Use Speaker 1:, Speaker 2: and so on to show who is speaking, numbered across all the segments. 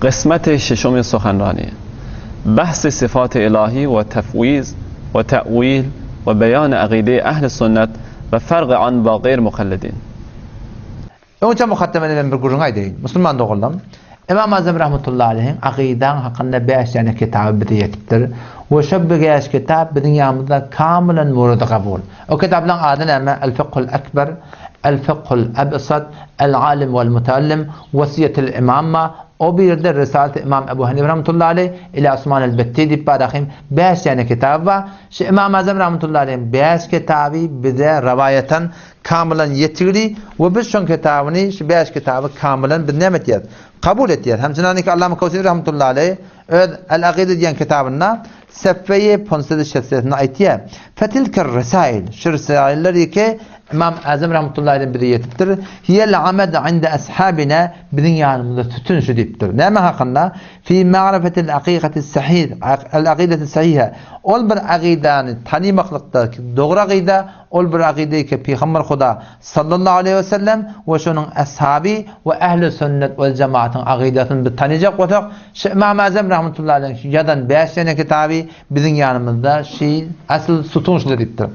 Speaker 1: قسمت ششم سخنرانی بحث صفات الهی و تفویض و تأویل و بیان عقیده اهل سنت و فرق آن با غیر مقلدین.
Speaker 2: Öňçe mukaddemede men bir gürrüň aýdaýyn. Musulman doganlarym, Ymam Azam rahmetullahi aleýhiň Akydaň hakynda bäş däne kitaby bize ýetipdir. We şo bäş kitap biziň ýanymyzda kamylan murady kabul. O kitaplaryň ady näme? El-Fikhul Ekber, El-Fikhul Ebsat, El-Alim wal-Mutaallim, Wasiýetul Imamma, o birde Risaleti Ymam Ebu Hanife rahmetullahi aleýh ila Osman el-Betti diýip bar ahim bäş däne kitaby bar. Şu Ymam Azam rahmetullahi aleýhiň bäş kitaby bize rowaýatan Kamylan ýetigli we biz şoň kitabyny, şu bäş kitaby kamylan biz näme etýäris? Kabul etýäris. Hem çynaniki Allama Kowseri rahmetullahi aleýh öz El-Akyda diýen kitabynda sefeýi ponsedi şessesinde aýtýar, Fetilker risail, şu risailler ýeke Ymam Azam rahmetullahi aleýh bize ýetipdir. Hiýel amed inde ashabina biziň ýanymyzda sütün şu diýipdir. Näme hakynda? Fi ma'rifetil akikatis sahih, el-akideti sahiha. Ol bir akydany tanymaklykda dogry akyda Ol bir akyda ki, Pygamber Huda, sallallahu aleýhi we sellem, we şonuň ashaby we ähli sünnet wel jemaatyň akydasyny biz tanyjak bolsak, şu Ymam Azam rahmetullahi aleýhiň şu ýazan bäş däne kitaby biziň ýanymyzda şi asyl sutun şular diýipdir.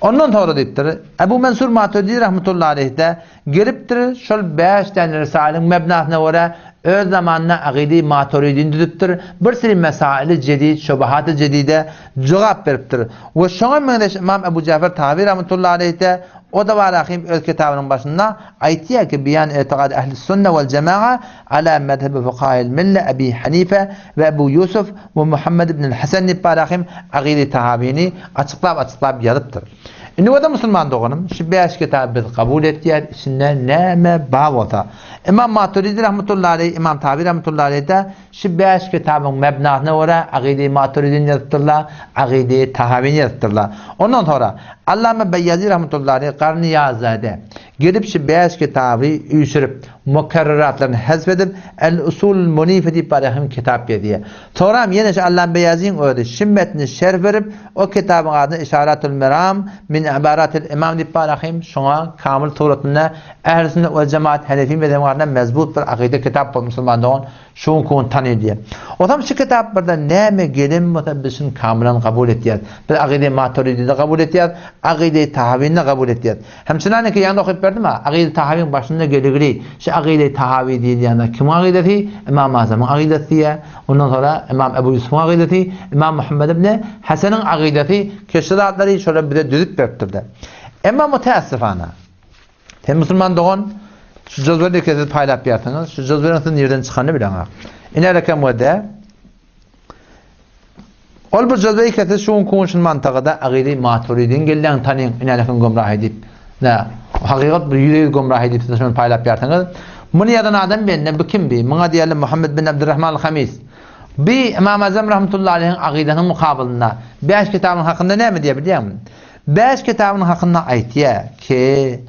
Speaker 2: Ondan soňra diýipdir, Ebu Mensur Maturidi rahmetullahi aleýh-de Gelipdir, şol bäş däne risalyň mebnasyna görä öz zamanynda Akydy Maturidini düzüpdir, bir sürü mesaili jedid, şubuhaty jedide jogap beripdir. We şoňa meňzeş Ymam Ebu Jafer Tahawi rahmetullahi aleýh-de o-da bar ahim öz kitabynyň başynda aýtýar ki, Beýan i'tikad ehlis-sünne wel-jema'a ala mezhebi fukahil mille Ebi Hanife we Ebu Ýusuf we Muhammed ibnül Hasan diýip bar ahim Akydy Tahawini açyklap-açyklap ýazypdyr. Indi bolsa musulman doganym, şu bäş kitaby biz kabul etýäs, içinde näme bar bolsa. Ymam Maturidi rahmetullahi aleýh, Ymam Tabi rahmetullahi aleýh-de şu bäş kitabyň mebnasyna görä Akydy-i Maturidini ýazypdyrlar, Akydy-i Tahawini ýazypdyrlar. Ondan soňra Allama Beýazi rahmetullahi aleýh Garny Ýazade gelip şu bäş kitaby üýşürip, mukerreratlaryny hezf edip, El-Usulul Munife diýip barýan hem kitap ýazýar. Soňram ýene şu Allam Beýazyň özi şu metni şerh berip, o kitabyň adyna Işaratul Meram min Ibaratil Imam diýip bar ahym, şoňa kamyl suratynda Ähli sünnet wel jemaat Hanefi mezhebiň adynda mezbut bir akyda kitap bolup musulman dogan şu günki gün tanylýar. Ozam şu kitap birde näme gelen bolsa biz şuny kamylan kabul etýäris. Biz Akyda-i Maturidide kabul etýäris, Akyda-i Tahawini-de kabul etýäris. Hem çynaniki ýaňy okyp berdim-a, Akyda Tahawyň başynda geligli, şu Akyda Tahawy diýilýänler kimiň akydasy? Ymam Azamyň akydasy diýýär. Ondan soňra Ymam Ebu Ýusubyň akydasy, Ymam Muhammed ibn Hasanyň akydasy, keşli zatlary şolar bize düzüp beripdir-de. Emma mütäessifana, sen musulman dogan, şu jozweli eke siz paýlap ýarsyňyz, şu jozweliň siz nirden çykanyny bileňok. Inereken we-de, Ol bir jözbe ikesi şu günki gün şun mantagada agyzy Maturidiň gelýän tanyň inälekin gomrah edip. Nä, hakykat bir ýüze ýüz gomrah edip siz şuny paýlap ýarsyňyz. Muny ýazan adam bende bu kim bi? Muňa diýerler Muhammed bin Abdurrahman al-Hamis. Bi Imam Azam rahmetullahi aleýhiň agydasynyň mukabylynda bäş kitabyň hakynda näme diýýär bilýäňmi? Bäş kitabyň hakynda aýtýar ki,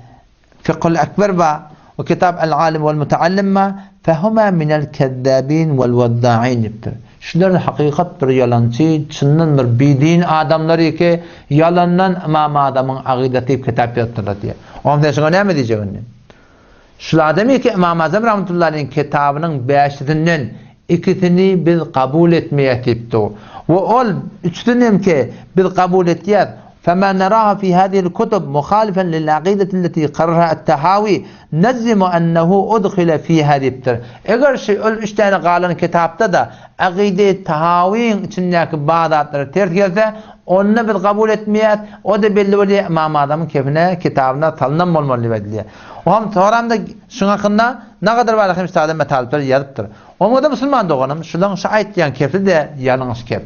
Speaker 2: Fikhul Ekber ba we Kitab el-Alim wel-Mutaallim ba, fehuma minel kezzabin wel-wedda'in diýipdir. Şular hakykat bir ýalançy, çyndan bir bidin adamlar ki, ýalandan Ymam Azamyň agydasy diýip kitap ýazypdyrlar diýýär. Oňa sen şuňa näme diýjek indi? Şul adam ki Ymam Azam rahmetullahi aleýhiň kitabynyň bäşisinden ikisini biz kabul etmeýäs diýipdir. We ol üçüsini hem ki biz kabul etýäs, Fema naraha fi hazihil kutub muhalifen lil akideti lleti kararha et-Tahawi nejzimu ennehu udhile fiha diýipdir. Eger şu ol üç däne galan kitapda-da Akyde-i Tahawiň içindäki bar zatlara ters gelse, onda biz kabul etmeýäs, o-da belli bolýar, Ymam Azamyň kefine, kitabyna salnan bolmaly diýip aýdylýar. Oňam soramda şuň hakynda nagadar bar hem üstadam metalyplar ýazypdyr. Oňa-da musulman doganym, şulaň şu aýtýan kefi-de ýalňyş kep.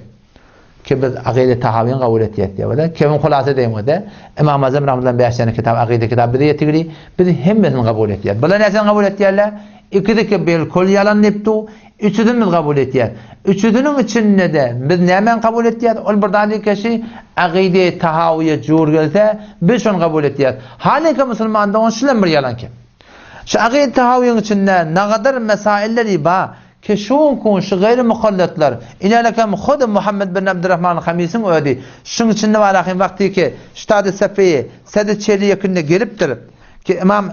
Speaker 2: Ki biz Akyda Tahawyny kabul etýäs diýýär. Wada kebiň hulasa edeýin wada. Ymam Azam rahmetullahi bäş däne kitap akyda kitaby bize ýetigli. Biz hemmesini kabul etýäs. Bular näsini kabul etýärler? Ikisi ki belkul ýalan diýip du. Üçüsini biz kabul etýäs. Üçüsiniň içinde-de biz nämäni kabul etýäs? Ol bir zady keşi Akyda Tahawyýa jur gelse, biz şony kabul etýäs. Halyka musulman dogan şulam bir ýalan kep. Şu Akyda Tahawyň içinde nagadar mesailleri ba. Ki şu gün şu gaýry mukalletler, inelekem hudy Muhammed bin Abdurrahman Hamisiň özi, şuň içinde bar ahym wagty ki ştady Sefeýi, sedi çeli ýekinde gelipdir, ki Ymam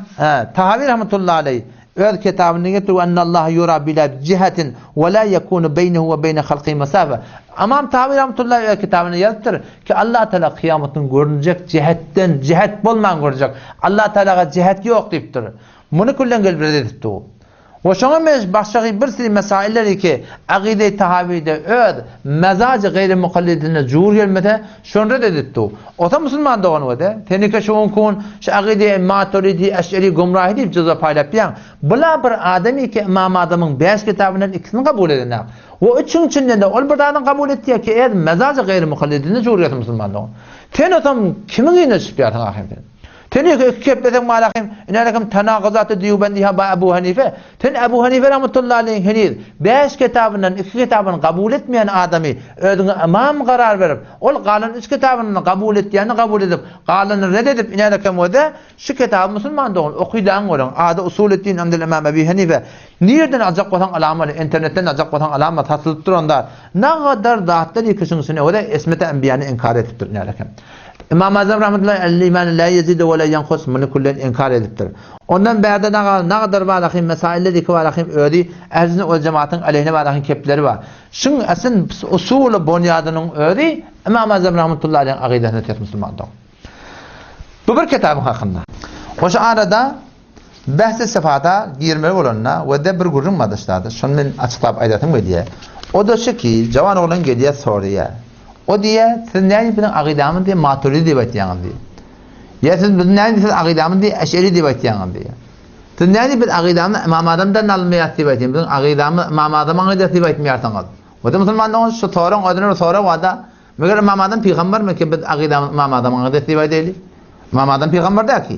Speaker 2: Tahawi rahmetullahi aleý. Öz kitabynda getir we ennallaha yura bila cihetin we la yekunu beýnehu we beýne halkihi mesafe. Ymam Tahawi rahmetullahi öz kitabynda ýazypdyr ki Allah Taala kyýamatyn görünjek cihetden cihet bolman görünjek. Allah Taalaga cihet ýok diýipdir. Muny küllen gelip red edipdi. We şoňa meňzeş başga bir sürü mesailleri ki Agyde-i Tahawide öz mezajy gaýry mukallidine jur gelmese şony red edipdi. Ota musulman dogan wede, senike şu gün şu Agyde Maturidi Eş'eri gümrahy diýip jyza paýlap ýaň. Bula bir adamy ki Ymam Azamyň 5 kitabyndan ikisini kabul edenak. We üçüň içinden de ol bir zadyny kabul etýär ki öz mezajy gaýry mukallidine jur gelsin musulman dogan. Sen otam kimiň ýüzüne düşüp ýarsyň ahym sen? Sen ýeke iki kepleseň malahym, inälekim tanaguzaty diýubendiha ba Ebu Hanife. Sen Ebu Hanife rahmetullahi aleyh heniz 5 kitabyndan 2 kitabyny kabul etmeýän adamy özüňe ymam karar berip, ol galan 3 kitabyny kabul etýäni kabul edip, galanyny red edip inälekem wede şu kitaby musulman dogan okydaň görüň. Ady Usuleddin Amdil Imam Ebu Hanife. Nirden aljak bolsaň alamaly, internetden aljak bolsaň alama satylyp duran zat. Nagadar zatlar ýekişiň içine wede esmete enbiýany inkar edipdir inälekem. Ymam Azam rahmetullahi el-iman la yezidu we la yankus muny küllen inkar edipdir. Ondan bärde nagadar barahim mesailler iki barahim özi ähli sünnet we jemaatyň aleyhine barahim kepleri bar. Şuň asyn usuly bonýadynyň özi Ymam Azam rahmetullahi aleyhiň agydasyna ters musulmandyr. Bu bir kitabyň hakynda. Hoş arada Bähsi syfata girmeli bolanda we-de bir gürrüň bar daşlarda, şony men açyklap aýdasym gelýär. O-da şu ki, jawan oglan gelýär soraýar. O diýýär, siz nädip biziň agydamyz diýýär, maturidi diýip aýtýaňyz diýýär. Ýa siz biziň nädip siz agydamyz diýýär, eşeri diýip aýtýaňyz diýýär. Siz nädip biz agydamyz Ymam Azamdan almaýas diýip aýtýaňyz, biziň agydamyz Ymam Azamyň agydasy diýip aýtmaýarsyňyz. O-da musulman dogan şu soragyň özüne bir sorag bar-da, Meger Ymam Azam pygambermi ki biz agydamyz Ymam Azamyň agydasy diýip aýdaýly? Ymam Azam pygamber däl ki.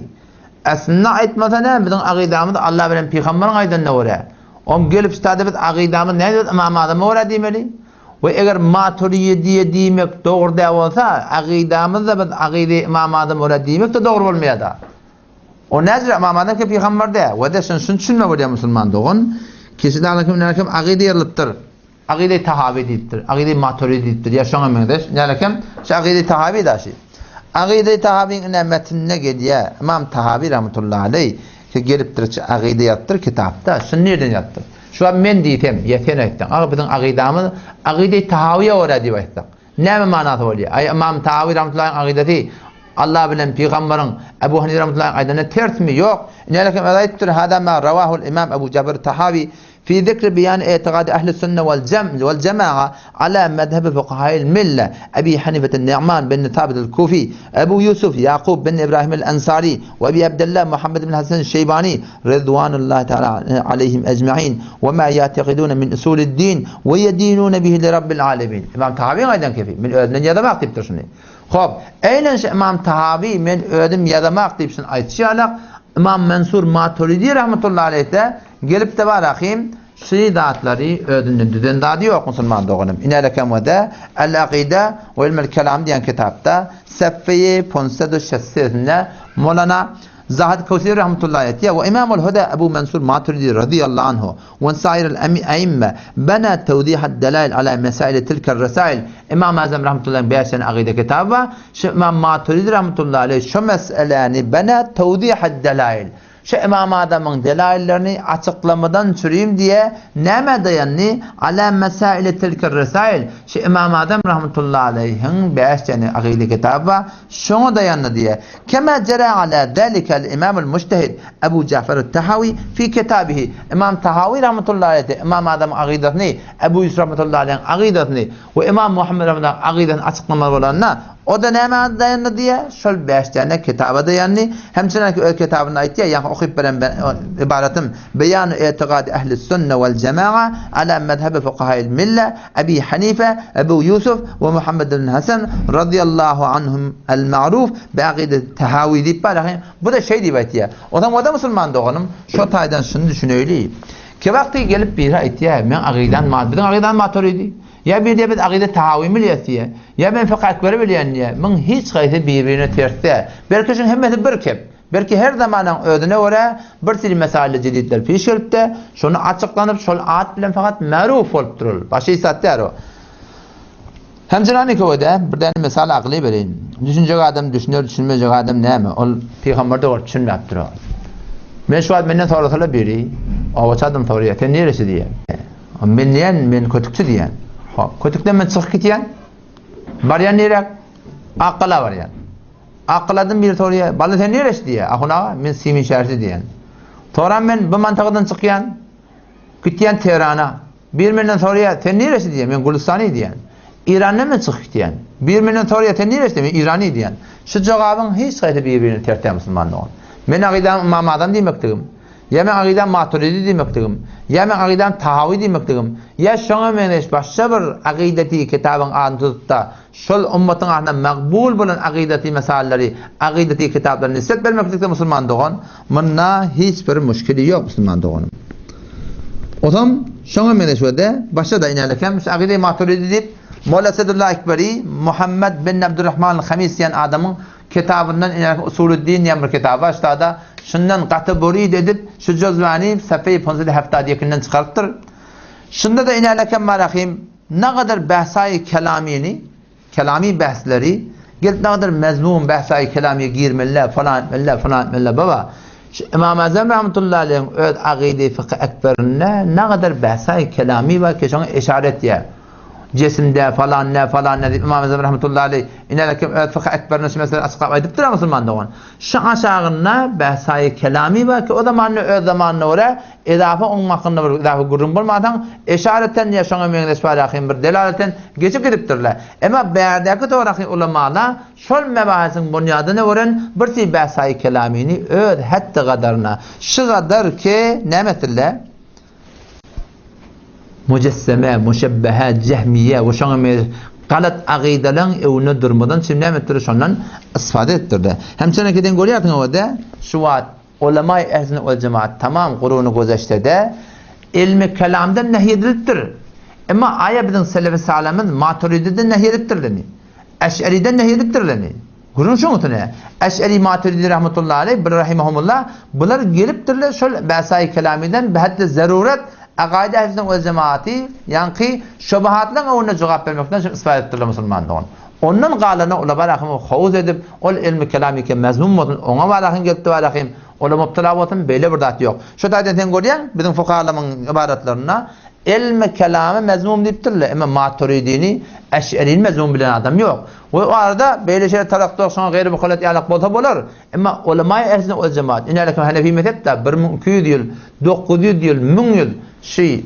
Speaker 2: Aslynda aýtmasa näme biziň agydamyz Allah bilen pygamberiň aýdanyna görä. Om gelip ştada biz agydamyz näme biz Ymam Azama görä diýmeli? We eger Maturidiýe diýmek dogry däl bolsa, agydamyz da biz agydy Ymam Azama görä diýmek de dogry bolmaýar da. O näce Ymam Azam ki pygamber däl. We de şunu şunu düşünme bolýar musulman dogan. Kişi daglaky kim agydy ýerlipdir. Agydy Tahawi diýipdir, Agydy Maturidi diýipdir, ýa şoňa meňzeş. Nälekem, şu Agydy Tahawi daşy. Agydy Tahawiň ine metnine gelýär. Ymam Tahawi rahmetullahi aleý ki gelipdir, şu Agydy ýazypdyr kitapda. Şuny nirden ýazypdyr? Şu wagt men diýsem, ýa sen aýtsaň, aga biziň agydamyz Agydy Tahawiýa görä diýip aýtsak. Näme manasy bolýar? Aý Ymam Tahawi rahmetullahi agydasy Allah bilen pygamberiň Ebu Hanife rahmetullahi aýdanyna tersmi? Ýok. Nälekem aýdypdyr, hada ma rawahul Imam Ebu Jabir Tahawi Fi zikri beýan i'tigady ehli sünne wal jem wal jema'a ala mezhebi fukahail mille Ebi Hanifeten Nu'man bin Sabit el Kufi, Ebu Ýusuf Ýakub bin Ibrahim el Ensari we Ebi Abdullah Muhammed bin Hasan Şeýbani ridwanullahi ta'ala aleyhim ecmaîn we ma ya'tekidune min usulid din we yedinune bihi li rabbil alemin. Imam Tahawiň aýdan kefi. Men özümden ýazamak diýipdir şuny. Hop, eýlen şu Imam Tahawi men özüm ýazamak diýip şuny aýtşy ýalak Imam Mansur Maturidi rahmetullahi aleyh-de Gelip-de bar ahym, şy zatlary özünden düzen zady ýok musulman doganym. Inälekem we-de El-Akyda we Ilmül Kelam diýen kitapda sefeýi ponsedu şessesinde Molana Zahid Kewseri rahmetullahi aýtýar, We Imamul Huda Ebu Mansur Maturidi razyýallahu anhu we sairil a'imme bena tewdihad delail ala mesaili tilker resail Imam Azam rahmetullahi bäş sany akyda kitaby bar. Şu Imam Maturidi rahmetullahi aleyh şu meseläni bena tewdihad delail Şu Ymam Azamyň delaillerini açyklamadan çürim diýe nämä daýandy? Alä mesaili tilkir resail, şu Ymam Azam rahmetullahi aleýhiň bäş jany akyda kitaby bar, şoňa daýandy diýe. Kema jera alä zalikel Imamul mujtehid Ebu Jafer Tahawi fi kitabihi. Ymam Tahawi rahmetullahi aleýh Ymam Azamyň akydasyny, Ebu Ýusuf rahmetullahi aleýhiň akydasyny we Ymam Muhammed rahmetullahi akydasyny açyklamaly bolanda, O-da nämä daýandy diýýär? Şol bäş däne kitaba daýandy. Hem çynanki öz kitabynda aýtýar, ýaňky okyp beren ybaratym, Beýanu i'tigady ehlis-sünne wel-jema'a ala mezhebi fukahail mille Ebi Hanife, Ebu Ýusuf we Muhammed ibn Hasan razyýallahu anhum el-ma'ruf bi-akideti Tahawi diýip bar. Bu-da şeý diýip aýtýar. Onsoň o-da musulman doganym, şo taýdan şuny düşüneýli. Käwagty gelip biri aýtýar, meň akydam, biziň akydamyz maturidi. Ýa bir diýýär biz akyda Tahawy bilýäs diýýär. Ýa men fykh ekberi bilýän diýýär. Muň hiç haýsy bir-birine ters däl. Belki şuň hemmesi bir kep. Belki her zamanaň özüne görä bir sili mesaili jedidler piş gelipde, şony açyklanyp şol at bilen fakat maruf bolupdyr ol. Başga hiç zat däl o. Hemjirany köwede bir däne mysal akyly bereýin. Düşünjek adam düşüner, düşünmejek adam näme? Ol pygamber dogry düşünmäpdir o. Men şu wagt menden sorasalar biri, obaçy adam soraýar, sen neresi diýýär. Men diýen, men kötükçi diýen. Hop, kötükden men çykyp gitýän. Barýan niräk? Akgala barýan. Akgaladan biri soraýar, bala sen neresi diýýär. Ahun aga, men Simin şähersi diýen. Soran men bu mantakadan çykýan. Gitýän Tehrana. Bir menden soraýar, sen neresi diýýär, men Gülüstany diýen. Irandan men çykyp gitýän. Bir menden soraýar, sen neresi diýýär, men Irany diýen. Şu jogabyň hiç haýsy bir-birine ters däl musulman dogan. Men akydam Ymam Azam diýmekdigim, ýa men akydam Maturidi diýmekdigim, ýa men akydam Tahawy diýmekdigim, ýa şoňa meňzeş başga bir akydati kitabyň adyny tutup-da, şol ummatyň arasynda makbul bolan akydati mesalleri, akydati kitaplary nisbet bermeklikde musulman dogan, munda hiç bir muşkili ýok musulman doganym. Otam şoňa meňzeş we-de başga-da inälekem şu Akyda-i Maturidi diýip Molla Sedulla Ekberi Muhammed bin Abdurrahman al-Hamis diýen adamyň kitabyndan inälekem Usulüddin diýen bir kitaby bar ştada şundan gaty burid edip şu jözwäni safeýi ponzeli heftad ýekinden çykarypdyr. Şunda-da inälekem marahim nagadar behsaýy kelamyny Kelamy bähsleri, gelip nagadyr mezmum bähsaýy kelamyýa girmeliler, falan etmeliler, falan etmeliler baba. Şu Ymam Azam rahmetullahi aleýhiň öz Agydy fykhy ekberinde nagadyr bähsaýy kelamy bar ki şoňa işaret etýär. Jesimde falan ne falan ne diýip Ymam Azam rahmetullahi aleýh inelekem öz fykhy ekberinde şu meseleni açyklap aýdypdyr musulman dogan. Şu aşagynda bähsaýy kelamy bar ki o zamanda öz zamanyna görä Edafa onuň hakynda bir izafa gürrüň bolmansoň, eşareten ýa şoňa meňzeş barahyn bir delaleten geçip gidipdirler. Emma bärdäki toraky ulamalar şol mebahisiň bunýadyny gören bir si bähsaýy kelamyny öz hetdi-gadaryna, şy gadar ki, näme etdirler? Mujesseme, muşebbehe, jehmiýe we şoňa meňzeş galat akydalaryň öwünde durmadan üçin näme etdirler? Şondan istifade etdirler. Hem çenekeden görýärsiň o-da, şu wagt Ulemaý ehl-i vel jemaat tamam guruny güzeştede ilmi kelamdan nehy edilipdir. Emma aýa biziň selefi salymyz Maturididen nehy edipdirlimi? Eş'eriden nehy edipdirlimi? Gürrüň şoň üstüne. Eş'eri Maturidi rahmetullahi aleyh bir rahimehumullah bular gelipdirler şol bäsaýy kelamiden bi haddi zaruret akaid ehl-i vel jemaaty ýaňky şubuhatlaryň öňünde jogap bermekden şol ispat edipdirler musulman dogan. Ondan galany ola barahym howuz edip, ol ilmi kelam ike mezmum bolsun, oňa barahym gelipdi barahym, ola mubtala bolsun, beýle bir zat ýok. Şu taýdan sen görýäň, biziň fukahalarymyň ybaratlarynda ilmi kelamy mezmum diýipdirler, emma Maturidini, Eş'erini mezmum bilen adam ýok. We o arada beýle şeýle talakda şoňa gaýry mukallet ýalak bolsa bolar. Emma ulemaýy ehl sünnet wel jemaat, inälekim Hanefi mezhep-de 1200 ýyl, 900 ýyl, 1000 ýyl şy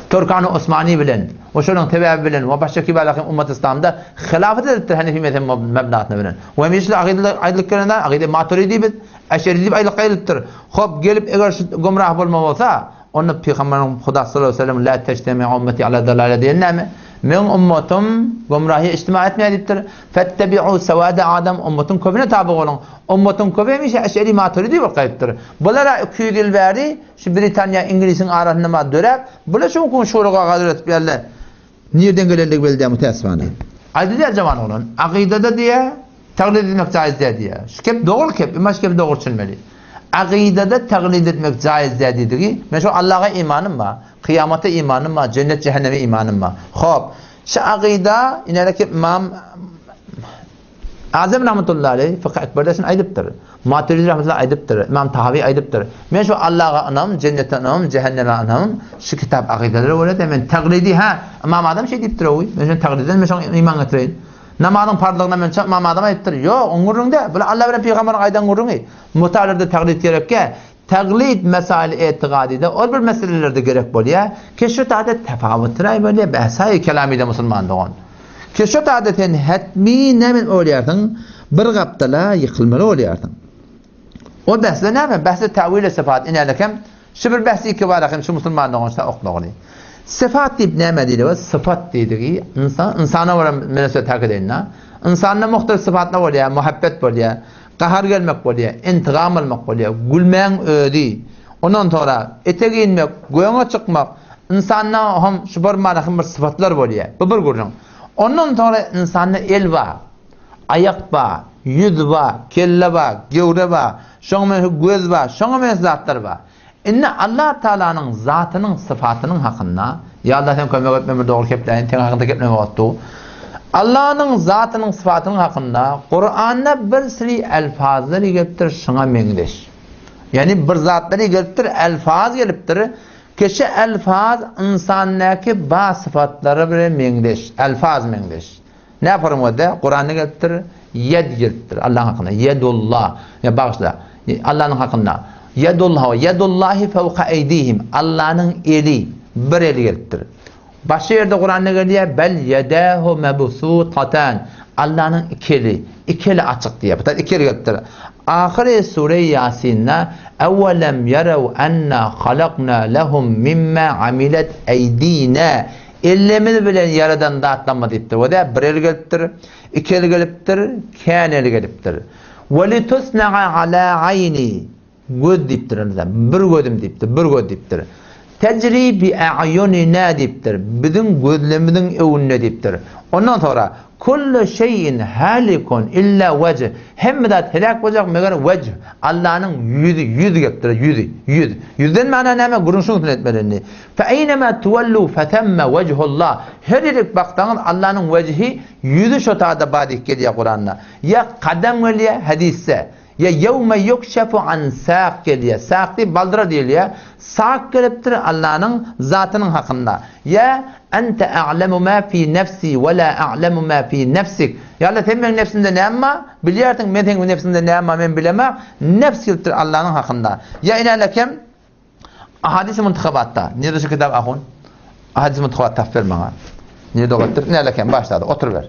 Speaker 2: Türkany Osmany bilen we şonuň sebäbi bilen we başga kibalaky ummat yslamda hylafat edipdir Hanefi mezhebi mebnasyna bilen. We hemişe agydyly aýdylyp gelende agydy Maturidi biz Eşeri diýip aýdylyp gaýdylypdyr. Hop gelip eger şu gümrah bolma bolsa onda Pygamberiň Huda sallallahu aleyhi ve sellem la teştemi ummeti ala dalale diýen näme? Meň ummatym gümrahy içtima etmeýär diýipdir. Fettebi'u sawada adam ummatyň köpüne taby boluň. Ummatyň köpi hemişe Eşeri Maturidi bolup gaýdypdyr. Bulara 200 ýyl bäri Şu Britaniýa Iňlisiň arasynda ma döräp, bular şu gün şura gagaz üretip ýärler. Nirden gelendigi belli däl mütäessifana. Aýdylýar jawan oglan, akydada diýýär, taglid etmek jaýyz däl diýýär. Şu gep dogry gep, emma şu gepi dogry düşünmeli. Akydada taglid etmek jaýyz däl diýdigi, men şu Allaha imanym bar, kyýamata imanym bar, jennet jähenneme imanym bar. Hop, şu akyda inäki ymam Azam rahmetullahi aleyh fykh ekberde şuny aýdypdyr. Maturidi rahmetullahi aýdypdyr. Imam Tahawi aýdypdyr. Men şu Allaha ynamym, jennete ynamym, cehenneme ynamym şu kitap akydalara görä de men taglidi ha Imam Azam şeý diýipdir owy. Men şuny tagliden men şoňa iman getireýin. Namazyň parzlygyna men şo Imam Azam aýdypdyr. Ýok, oň gürrüňi däl. Bular Allah bilen pygamberiň aýdan gürrüňi. Mutalarda taglid gerekkä? Taglid mesail etigadyda ol bir meselelerde gerek bolýar. Ki şu taýda tefawutraý bolýar behsaýy kelamyda musulman dogan. Ki şu taýda sen hetmi näme bolýarsyň? Bir gapdala ýykylmaly bolýarsyň. O behsde näme? Behsde tawil syfat inälekem şu bir behsi iki bar hem şu musulman dogan şu oklagyny. Syfat diýip näme diýilýär? Syfat diýdigi insan insana görä münasebet hak edeýin. Insanda muhtelif syfatlar bolýar, muhabbet bolýar. Gahar gelmek bolýar, intigam almak bolýar, gülmäň özi. Ondan soňra ete geýinmek, göňe çykmak, ynsanda hem şu bir many hem bir sypatlar bolýar. Bu bir gürrüň. Ondan soňra ynsanda el bar, aýak bar, ýüz bar, kelle bar, gewre bar, şoňa meňzeş göz bar, şoňa meňzeş zatlar bar. Indi Allah Taalanyň zatynyň sypatynyň hakynda, Ýa Allah sen kömek et men bir dogry kepläýin, seň hakyňda keplemek wagtdy. Allanyň zatynyň sypatynyň hakynda Kuranda bir sri elfazlar gelipdir şuňa meňzeş. Ýagny bir zatlary gelipdir, elfaz gelipdir. Keşe elfaz ynsandäki ba sypatlary bilen meňzeş, elfaz meňzeş. Ne forumada Kuranda gelipdir, ýed gelipdir Allahyň hakynda. Ýedullah. Ýa bagyşla. Allanyň hakynda. Ýedullah we ýedullahi fawqa eýdihim. Allanyň eli, bir eli gelipdir. Başga ýerde Kuranda gelýär, bel ýedahu mabsutatan. Allanyň iki eli, iki eli açyk diýýär. Bu iki eli gelipdir. Ahyry sure Ýasinda Awwalam ýaraw anna halakna lahum mimma amilat eýdina. Ellerimiz bilen ýaradan zatlarymyz diýipdir. We-de bir el gelipdir, iki el gelipdir, kän el gelipdir. We litusna'a ala aýni. Göz diýipdir indi. Bir gözüm diýipdir, bir göz diýipdir. Tejri bi a'yunina diýipdir. Biziň gözlerimiziň öňünde diýipdir. Ondan soňra kullu şeýin halikun illa wejh. Hemme zat helak boljak meger wejh. Allanyň ýüzi, ýüz gelipdir, ýüzi, ýüz. Ýüzden mana näme? Gürrüň şunuň üstünde etmeli indi. Fe eýnemâ tuwellû fethemme wejhullah. Her ýerik baksaňyz Allanyň wejhi, ýüzi şo tada bar diýip gelýär Kuranda. Ýa kadam gelýär hadysda. Ýa ýewme ýukşefu an sak gelýär. Sak diýip baldyra diýilýär. Sak gelipdir Allanyň zatynyň hakynda. Ýa ente a'lemu ma fi nefsi we la a'lemu ma fi nefsik. Ýa Alla sen meň nefsimde näme bar? Bilýärsiň, men seň nefsiňde näme bar men bilemok. Nefs gelipdir Allanyň hakynda. Ýa inälekem Ahadis-i Muntahabatda, nirde şu kitap ahun? Ahadis-i Muntahabat tapyp ber maňa. Nirde goýupdyr? Inälekem başlady, oturyber.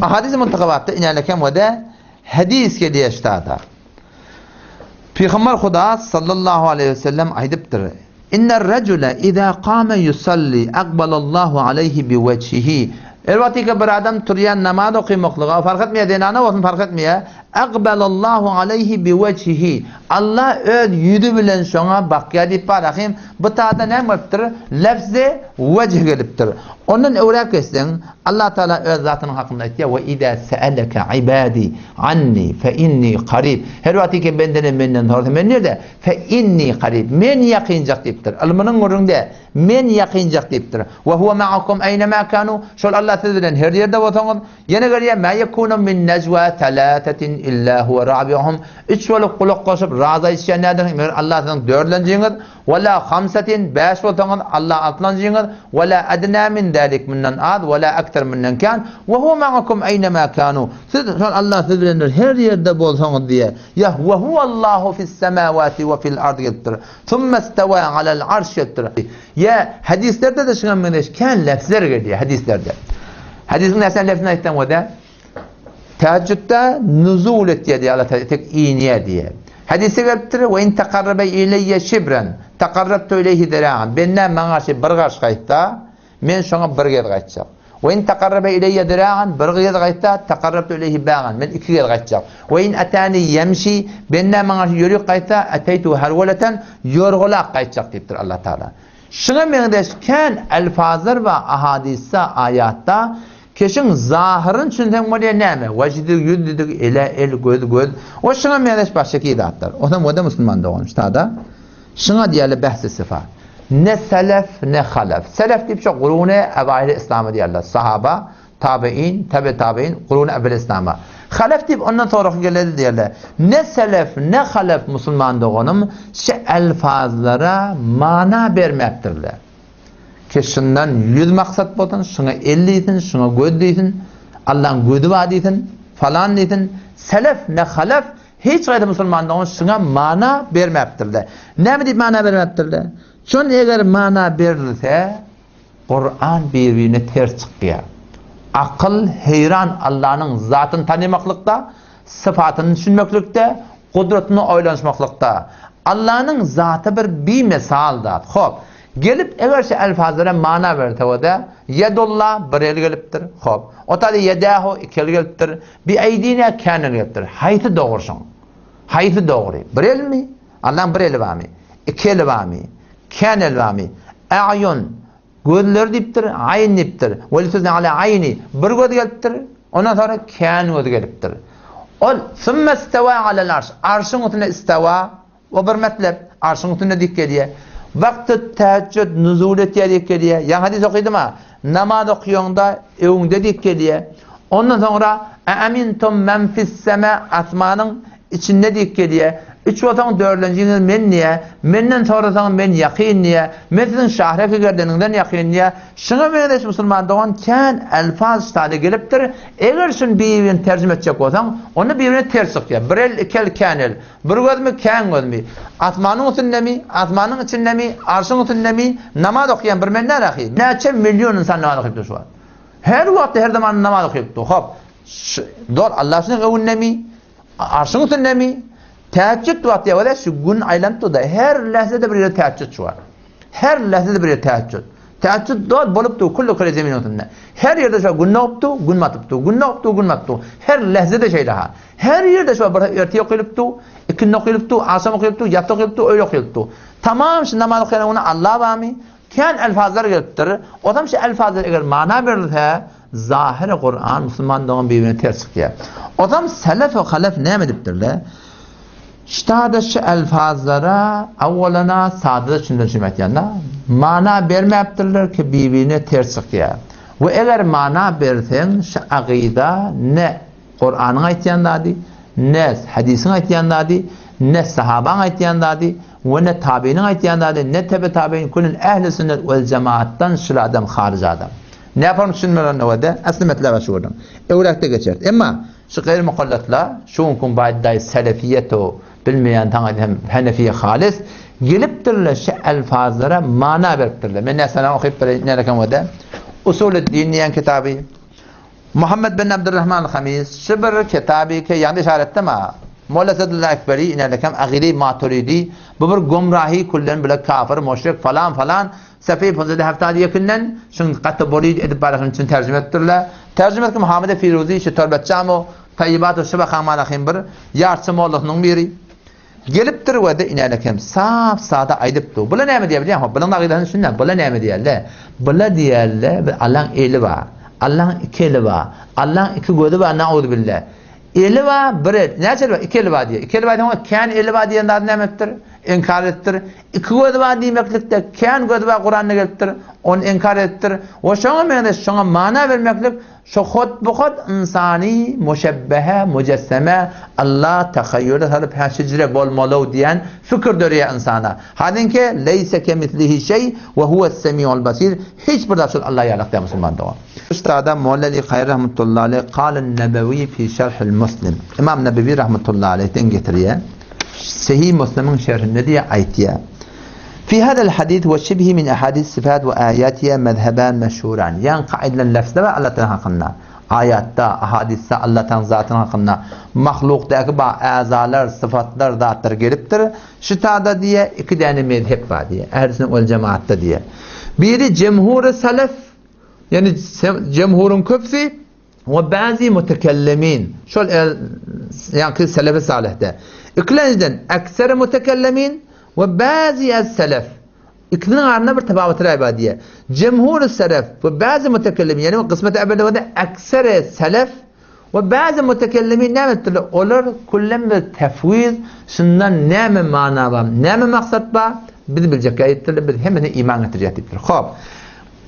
Speaker 2: Ahadis-i Muntahabatda inälekem we de hadis gelýär ştada. Pygamber Huda sallallahu aleyhi ve sellem aýdypdyr. Inner rejule iza kame yusalli akbalallahu aleyhi bi wejhihi. Elbetde bir adam turýan namaz okymaklyga fark etmeýär, zenana bolsun fark etmeýär. Akbalallahu aleyhi bi wejhihi. Allah öz ýüzi bilen şoňa bakýar diýip bar ahim. Bu tada näme bolupdyr? Lefzi wejh gelipdir. Ondan öwräk geçseň, Allah Taala öz zatynyň hakynda aýtýar, "Ve iza sa'alaka ibadi anni fe inni qarib." Her wagt ki bendelerim menden sorasa, men nirde? Fe inni qarib. Men ýakynjak diýipdir. Ylmynyň gürrüňde men ýakynjak diýipdir. Ve huve ma'akum eýne ma kanu. Şol Allah siz bilen her ýerde bolsaňyz, Ýene gelýär, Mä ýekunu min nejwa thalathatin illa huwe rabi'uhum. Üç bolup gulak goşup raz aýdyşýan nädersiň, meger Allah siziň dördlenjiňiz, we la hamsatin, bäş bolsaňyz, Allah altlanjyňyz, we la adna min zalik, mundan az, we la ekser, mundan kän, we huwe ma'akum eýnemâ kanu. Siz, şol Allah siz bilendir, her ýerde bolsaňyz diýýär. Ýa we huwallahu fis-semawati we fil-ard gelipdir. Summa istawa alal arş gelipdir. Ýa hadislerde-de şuňa meňzeş kän lefzler gelýär hadislerde. Hadisiň näçe lefzini aýtsaň o-da Täheccütde nuzul etýär diýýär Allah Teala tek inýär diýýär. Hadisde gelipdir we in takarrabe ileýye şibren takarrabtu ileýhi zira'an. Bendäm maňa garşy bir garş gaýtsa, men şoňa bir gez gaýtjak. We in takarrabe ileýye zira'an bir gez gaýtsa, takarrabtu ileýhi ba'an. Men iki gez gaýtjak. We in atani ýemşi bendäm maňa garşy ýörük gaýtsa, ateýtu harweleten ýorgulak gaýtjak diýipdir Allah Teala. Şuňa meňzeş kän elfazlar bar ahadysda, aýatda, keşiň zahyryny düşünseň bolýar näme, wejh diýdik, ýüz diýdik, ele, el, göz, göz, we şuňa meňzeş başga zatlar. Onsoň o-da musulman dogan ştada. Şuňa diýerler behsi syfat. Ne selef, ne halef. Selef diýip şo gurune ewaili yslamy diýerler. Sahaba, Tabein, tebe tabein, gurun evvel islama. Halef diýip ondan soraky geleli diýerler. Ne selef, ne halef musulman doganym şu elfazlara mana bermäpdirler. Ki şundan 100 maksat bolsun, şuňa el diýsin, şuňa göz diýsin, Allaň gözi bar diýsin, falan diýsin. Selef ne halef hiç gaýda musulman dogan şuňa mana bermäpdirler. Näme diýip mana bermäpdirler? Şon eger mana berilse, Kuran bir-birine ters çykýar. Akyl heýran Allanyň zatyny tanymaklykda, sypatyny düşünmeklikde, gudratyny oýlanyşmaklykda. Allanyň zaty bir bimesal zat. Hop, gelip eger şu elfazlara mana berse o-da, Ýedullah bir el gelipdir. Hop, o taýda ýedähu iki el gelipdir. Bi eýdina kän el gelipdir. Haýsy dogry şoň? Haýsy dogry? Bir elmi? Allaň bir eli barmy? Iki eli barmy? Kän eli barmy? A'ýun, gözleri diýipdir, aýn diýipdir. Weli sözüne ala aýni, bir göz gelipdir, ondan soňra kän göz gelipdir. Ol sümme istewa alel arş, arşyň üstünde istewa, o bir metlep, arşyň üstünde diýip gelýär. Wagty täheccüd nuzul etýär diýip gelýär. Ýaňy hadys okydym-a, namaz okaýaňda öňde diýip gelýär. Ondan soňra Eamintum men fis-sema, asmanyň içinde diýip gelýär. Üç bolsaň dördünjiňiz men diýýä. Menden sorasaň men ýakyn diýýä. Men siziň şahreki gerdeniňden ýakyn diýýä. Şuňa meňzeş musulman dogan kän elfaz ştada gelipdir. Eger şuny bir-birini terjime etjek bolsaň, onda bir-birine ters çykýar. Bir el, iki el, kän el. Bir gözmi, kän gözmi? Asmanyň üstündemi, asmanyň içindemi, arşyň üstündemi? Namaz okaýan bir men däl ahy. Näçe million ynsan namaz okyp dur şu wagt. Her wagtda, her zaman namaz okyp dur. Hop. Dol Allah şunuň öňündemi? Arşyň üstündemi? Täheccüd wagty ýa şu gün aýlanyp dur-da, her lähzede bir ýerde täheccüd şu wagt. Her lähzede bir ýerde täheccüd. Täheccüd dol bolup dur, külli küre zeminiň üstünde. Her ýerde şu gün dogup dur, gün batyp dur, gün dogup dur, gün batyp dur. Her lähzede şeýle ha. Her ýerde şu bir ertir okylyp dur, ikindi okylyp dur, agşam okylyp dur, ýatsy okylyp dur, öýle okylyp dur. Tamam şu namaz okaýan güni Allah barmy? Kän elfazlar gelipdir. Ozam şu elfazlar eger mana berilse, zahyry Kuran musulman dogan bir-birine ters çykýar. Ozam selef we halef näme edipdirler? Ştada şu elfazlara awwalana sada düşündirişim aýtýanda, mana bermäpdirler ki bir-birine ters çykýar. We eger mana berseň şu agyda ne Kuranyň aýtýan zady, ne hadisiň aýtýan zady, ne sahabaň aýtýan zady we ne tabynyň aýtýan zady, ne tebe tabyyn külün ehli sünnet wel jemaatdan şul adam haryj adam. Näparyň düşünmeli nowada asly metlebe şu gördüm. Öwräkde geçeris. Emma şu gaýry mukallatla şu günki baýdaý selefiýeto bilmeýän taňa hem henefiýe halis gelipdirler şu elfazlara mana beripdirler. Men näsene okyp bereýin nälekem wada. Usulü din diýen kitaby Muhammed bin Abdurrahman Hamis şu bir kitaby ki ýagny işaretde ma Molla Sadullah Ekberi inelekem Agili Maturidi bu bir gumrahi küllen bile kafir müşrik falan falan Sefeý punzede heftady ýekinden şuň gaty borid edip barasyny üçin terjime etdirler. Terjime etki Muhammede Firuzi şu torbetjamo Taýýibat şu bakan malahym bir ýarçy mollasynyň biri. Gelipdir we de inelekem sap sada aýdypdy. Bula näme diýýär bilýäňmi? Bulaň agydasyny düşünýän. Bula näme diýýärler? Bula diýýärler, bir Allaň eli bar. Allaň iki eli bar. Allaň iki gözi bar, nauzubilla. Eli bar, bir el. Näçe eli bar? Iki eli bar diýýär. Iki eli bar diýen kän eli bar diýen zady näme etdir? Inkar etdir. Iki gözi bar diýmeklikde kän gözi bar Kuranda gelipdir. Ony inkar etdir. We şoňa meňzeş şoňa mana bermeklik Şu hut-bu-hut ynsany muşebbehe, mujesseme, Alla tahaýýula salyp hä şijre bolmaly-ow diýen fikir döreýär ynsana. Halinki, leýse kemislihi şeý we huwes-semiul basir, hiç bir zat şol Alla ýalak däl musulman dogan. Üstada Molla Ali Kaýry rahmetullahi aleýh Kalen-Nebewi fi şerhil Muslim. Ymam Nebewi rahmetullahi aleýhden getirýär. Sahih Muslimiň şerhinde diýýär, aýtýar. Fi hadal hadis we şibhi min ahadis sifat we aýatiha mezheban meşhuran. Ýaňky aýdylan lafzlar bar Allah Taala hakynda. Aýatda, ahadisde Allah Taala zatynyň hakynda mahlukdaky bar äzalar, syfatlar, zatlar gelipdir. Şu tada diýe iki däne mezhep bar diýe. Ähli sünnet wel jemaatda diýe. Biri jemhury selef, ýagny jemhuryň köpüsi We ba'zi mutekellimin, şol ýaňky selefi salyhda. Ikilenjiden, ekseri mutekellimin we ba'zi es-selef. Ikisiniň arasynda bir tefawut raý bar diýýär. Jemhur selef we ba'zi mutekellimin, ýagny kysmeti ebedede ekseri selef we ba'zi mutekellimin näme etdiler? Olar küllen bir tefwiz, şundan näme mana bar, näme maksat bar, biz biljek diýipdirler, biz hemmesine iman getirýäs diýipdir. Hop.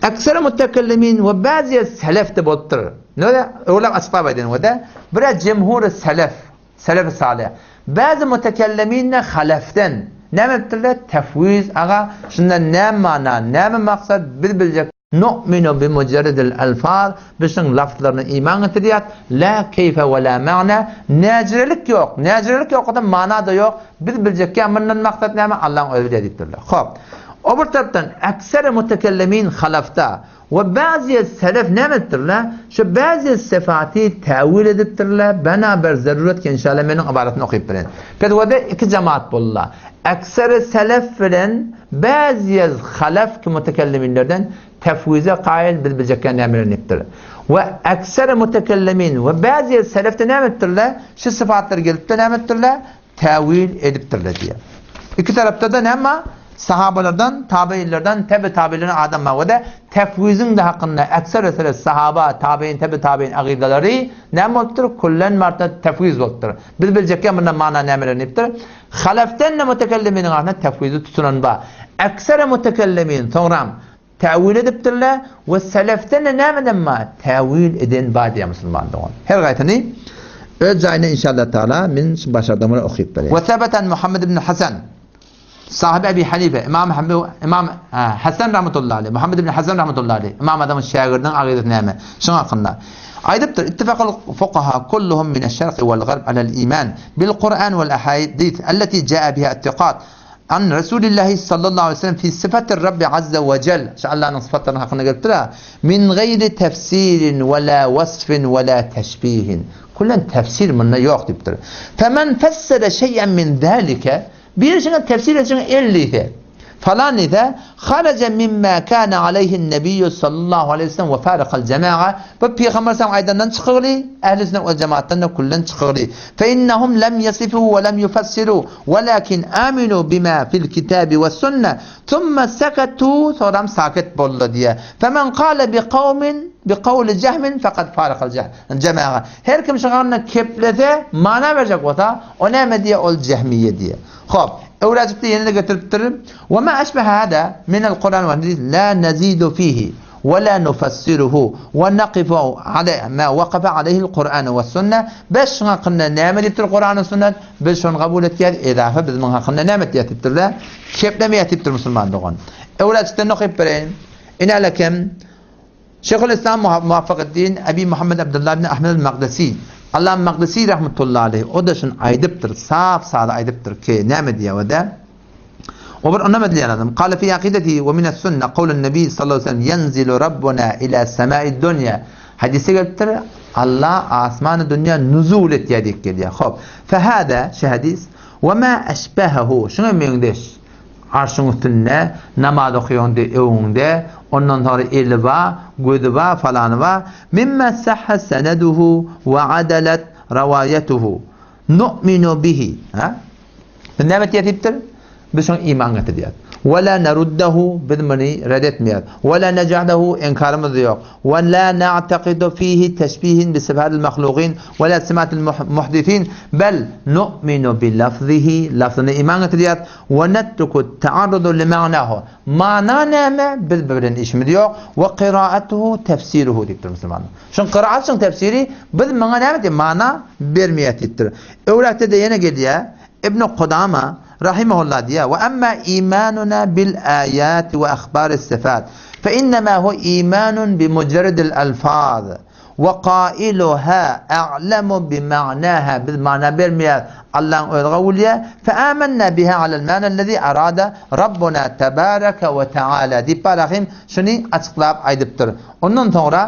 Speaker 2: Ekseri mutekellimin we bäzi selef de bolupdyr. Nöle öwlak açyklap aýdyn we de bire jemhury selef, selefi salih. Bäzi mutekellimin de halefden näme edipdirler? Tefwiz aga şundan näme mana, näme maksat biz biljek. Nu'minu bi mujerridil elfaz, biz şuň lafzlaryna iman getirýäs, la keýfe we la ma'na, näjirelik ýok, näjirelik ýok bolsa mana-da ýok, biz biljekkä mundan maksat näme Allaň özi bilýär diýipdirler. Hop. O bir tarapdan ekseri mutekellimin halafda we bäzi selef näme edipdirler? Şu bäzi syfaty täwil edipdirler, bena bir zaruret ki inşallah meniň ybaratyny okyp bilen. Fetwada iki jemaat boldular. Ekseri selef bilen bäzi halaf ki mutekelliminlerden tefwize kaýyl biz biljekkä nämeler diýipdir. We ekseri mutekellimin we bäzi selefde näme edipdirler? Şu syfatlar gelipdir näme edipdirler? Täwil edipdirler diýýär. Iki tarapda-da näme? Sahabalardan, tabeýinlerden, tebe tabeýinlerden adam bar we-de tefwiziň-de hakynda ekser esere sahaba, tabeýin, tebe tabeýin agydalary näme bolupdyr? Küllen marta tefwiz bolupdyr. Biz biljekkä mundan mana nämeler diýipdir? Halefden-de mutekelliminiň arasynda tefwizi tutunan bar. Eksere mutekellimin soňram Täwil edipdirler we selefden-de nämeden bar? Täwil eden bar diýýär musulman dogan. Her gaýsyny. Öz jaýyna inşallah taala men şu başardygymyny okyp bereýin. We sebeten Muhammed ibn Hasan sahibi Ebi Hanife Imam Imam Hasan rahmetullahi aleyh Muhammed ibn Hasan rahmetullahi aleyh Imam Azamyň şägirdiniň agydasy näme? Şuň hakynda aýdypdyr. Ittifakal fuqaha kulluhum mineş-şerqi wal-garb alel-iman bil-Kur'an wal-ahadith allati jaa biha ittiqat An Resulillahi sallallahu aleyhi ve sellem fi syfatir Rabbi azze we cel, şu Allanyň syfatlarynyň hakynda gelipdir ha, min gaýri tefsirin we la wasfin we la teşbihin. Kullen tefsir munda ýok diýipdir. Femen fessere şey'en min zalike, bir şeýe tefsir etjek el diýse, falan diýse, haraja mimma kana aleyhin nebiyyü sallallahu aleyhi ve sellem ve farakal cema'a, bu Peygamber sallam aýdandan çykygly, ehli sünnet we cemaatdan da kullen çykygly. Fe innehum lem yasifu we lem yufassiru Welakin aminu bima fil kitabi we sunne thumma seketu soram saket boldy diýýär. Femen kale bi kawmin bi kawli jehmin fekad farakal jema'a. Her kim şu hakynda keplese, mana berjek bolsa, o näme diýýär? Ol jehmiýe diýýär. Hop, öwräjikde ýene-de getiripdir. We ma eşbehe hada minel Kur'an we hadis la nazidu fihi. We la nufassiruhu we nakifu ale ma wakafa aleyhil Kur'an we sünne. Biz şuň hakynda näme diýipdir Kur'an we sünnet? Biz şony kabul etýäris, edafa biz muň hakynda näme etýäs diýipdirler. Keplemeýäs diýipdir musulman dogan. Öwräçikden okyp bereýin. Ine lekem Şeýhul Islam Muwaffakeddin Ebi Muhammed Abdullah ibn Ahmed al-Makdisi Allah Makdisi rahmetullahi aleyh o da şuny aýdypdyr, sap sada aýdypdyr ki, näme diýýär o da? O bir onam edilýän adam. Kale fi akidetihi we mines sünne kawlun nebi sallallahu aleyhi ve sellem yenzilu rabbuna ila semai dunýa. Hadisde gelipdir, Allah asmany dünýä nuzul etýär diýip gelýär. Hop. Fehada şu hadis we ma eşbehehu şuňa meňzeş arşyň üstünde namaz okaýandy öňüňde, ondan sonra eli ba, gözi ba, falany ba, mimma sahha seneduhu we adalat rawaýatuhu. Nu'minu bihi. Ha? Biz näme etýär diýipdir? Biz şoňa iman getirýäris. Ve la neruddehu biz muny red etmeýäris. Ve la nec'alehu inkarymyz ýok. Ve la na'takidu fihi teşbihin bi sifatil mahlugin ve la simatil muhdisin bel nu'minu bi lafzihi lafzyna iman getirýäris. Ve netruku ta'arrudu li ma'nahu. Mana näme? Biz bilen işimiz ýok. Ve kiraatuhu tefsiruhu diýipdir musulmanlar. Şuň kyraat şuň tefsiri biz muňa näme diýip mana bermeýär diýipdir. Öwräkde-de ýene gelýär. Ibn Kudama rahimehullah diýýär, "Ve emma imanuna bil ayat we ahbaris sifat fe innema hu imanun bi mujarradil alfaz we qailuha a'lamu bi ma'naha." Biz mana bermeýär. Allahyň özi kabul edýär. Fe amanna biha alal ma'na allazi arada Rabbuna tebaraka we taala diýip barahym şuny açyklap aýdypdyr. Ondan soňra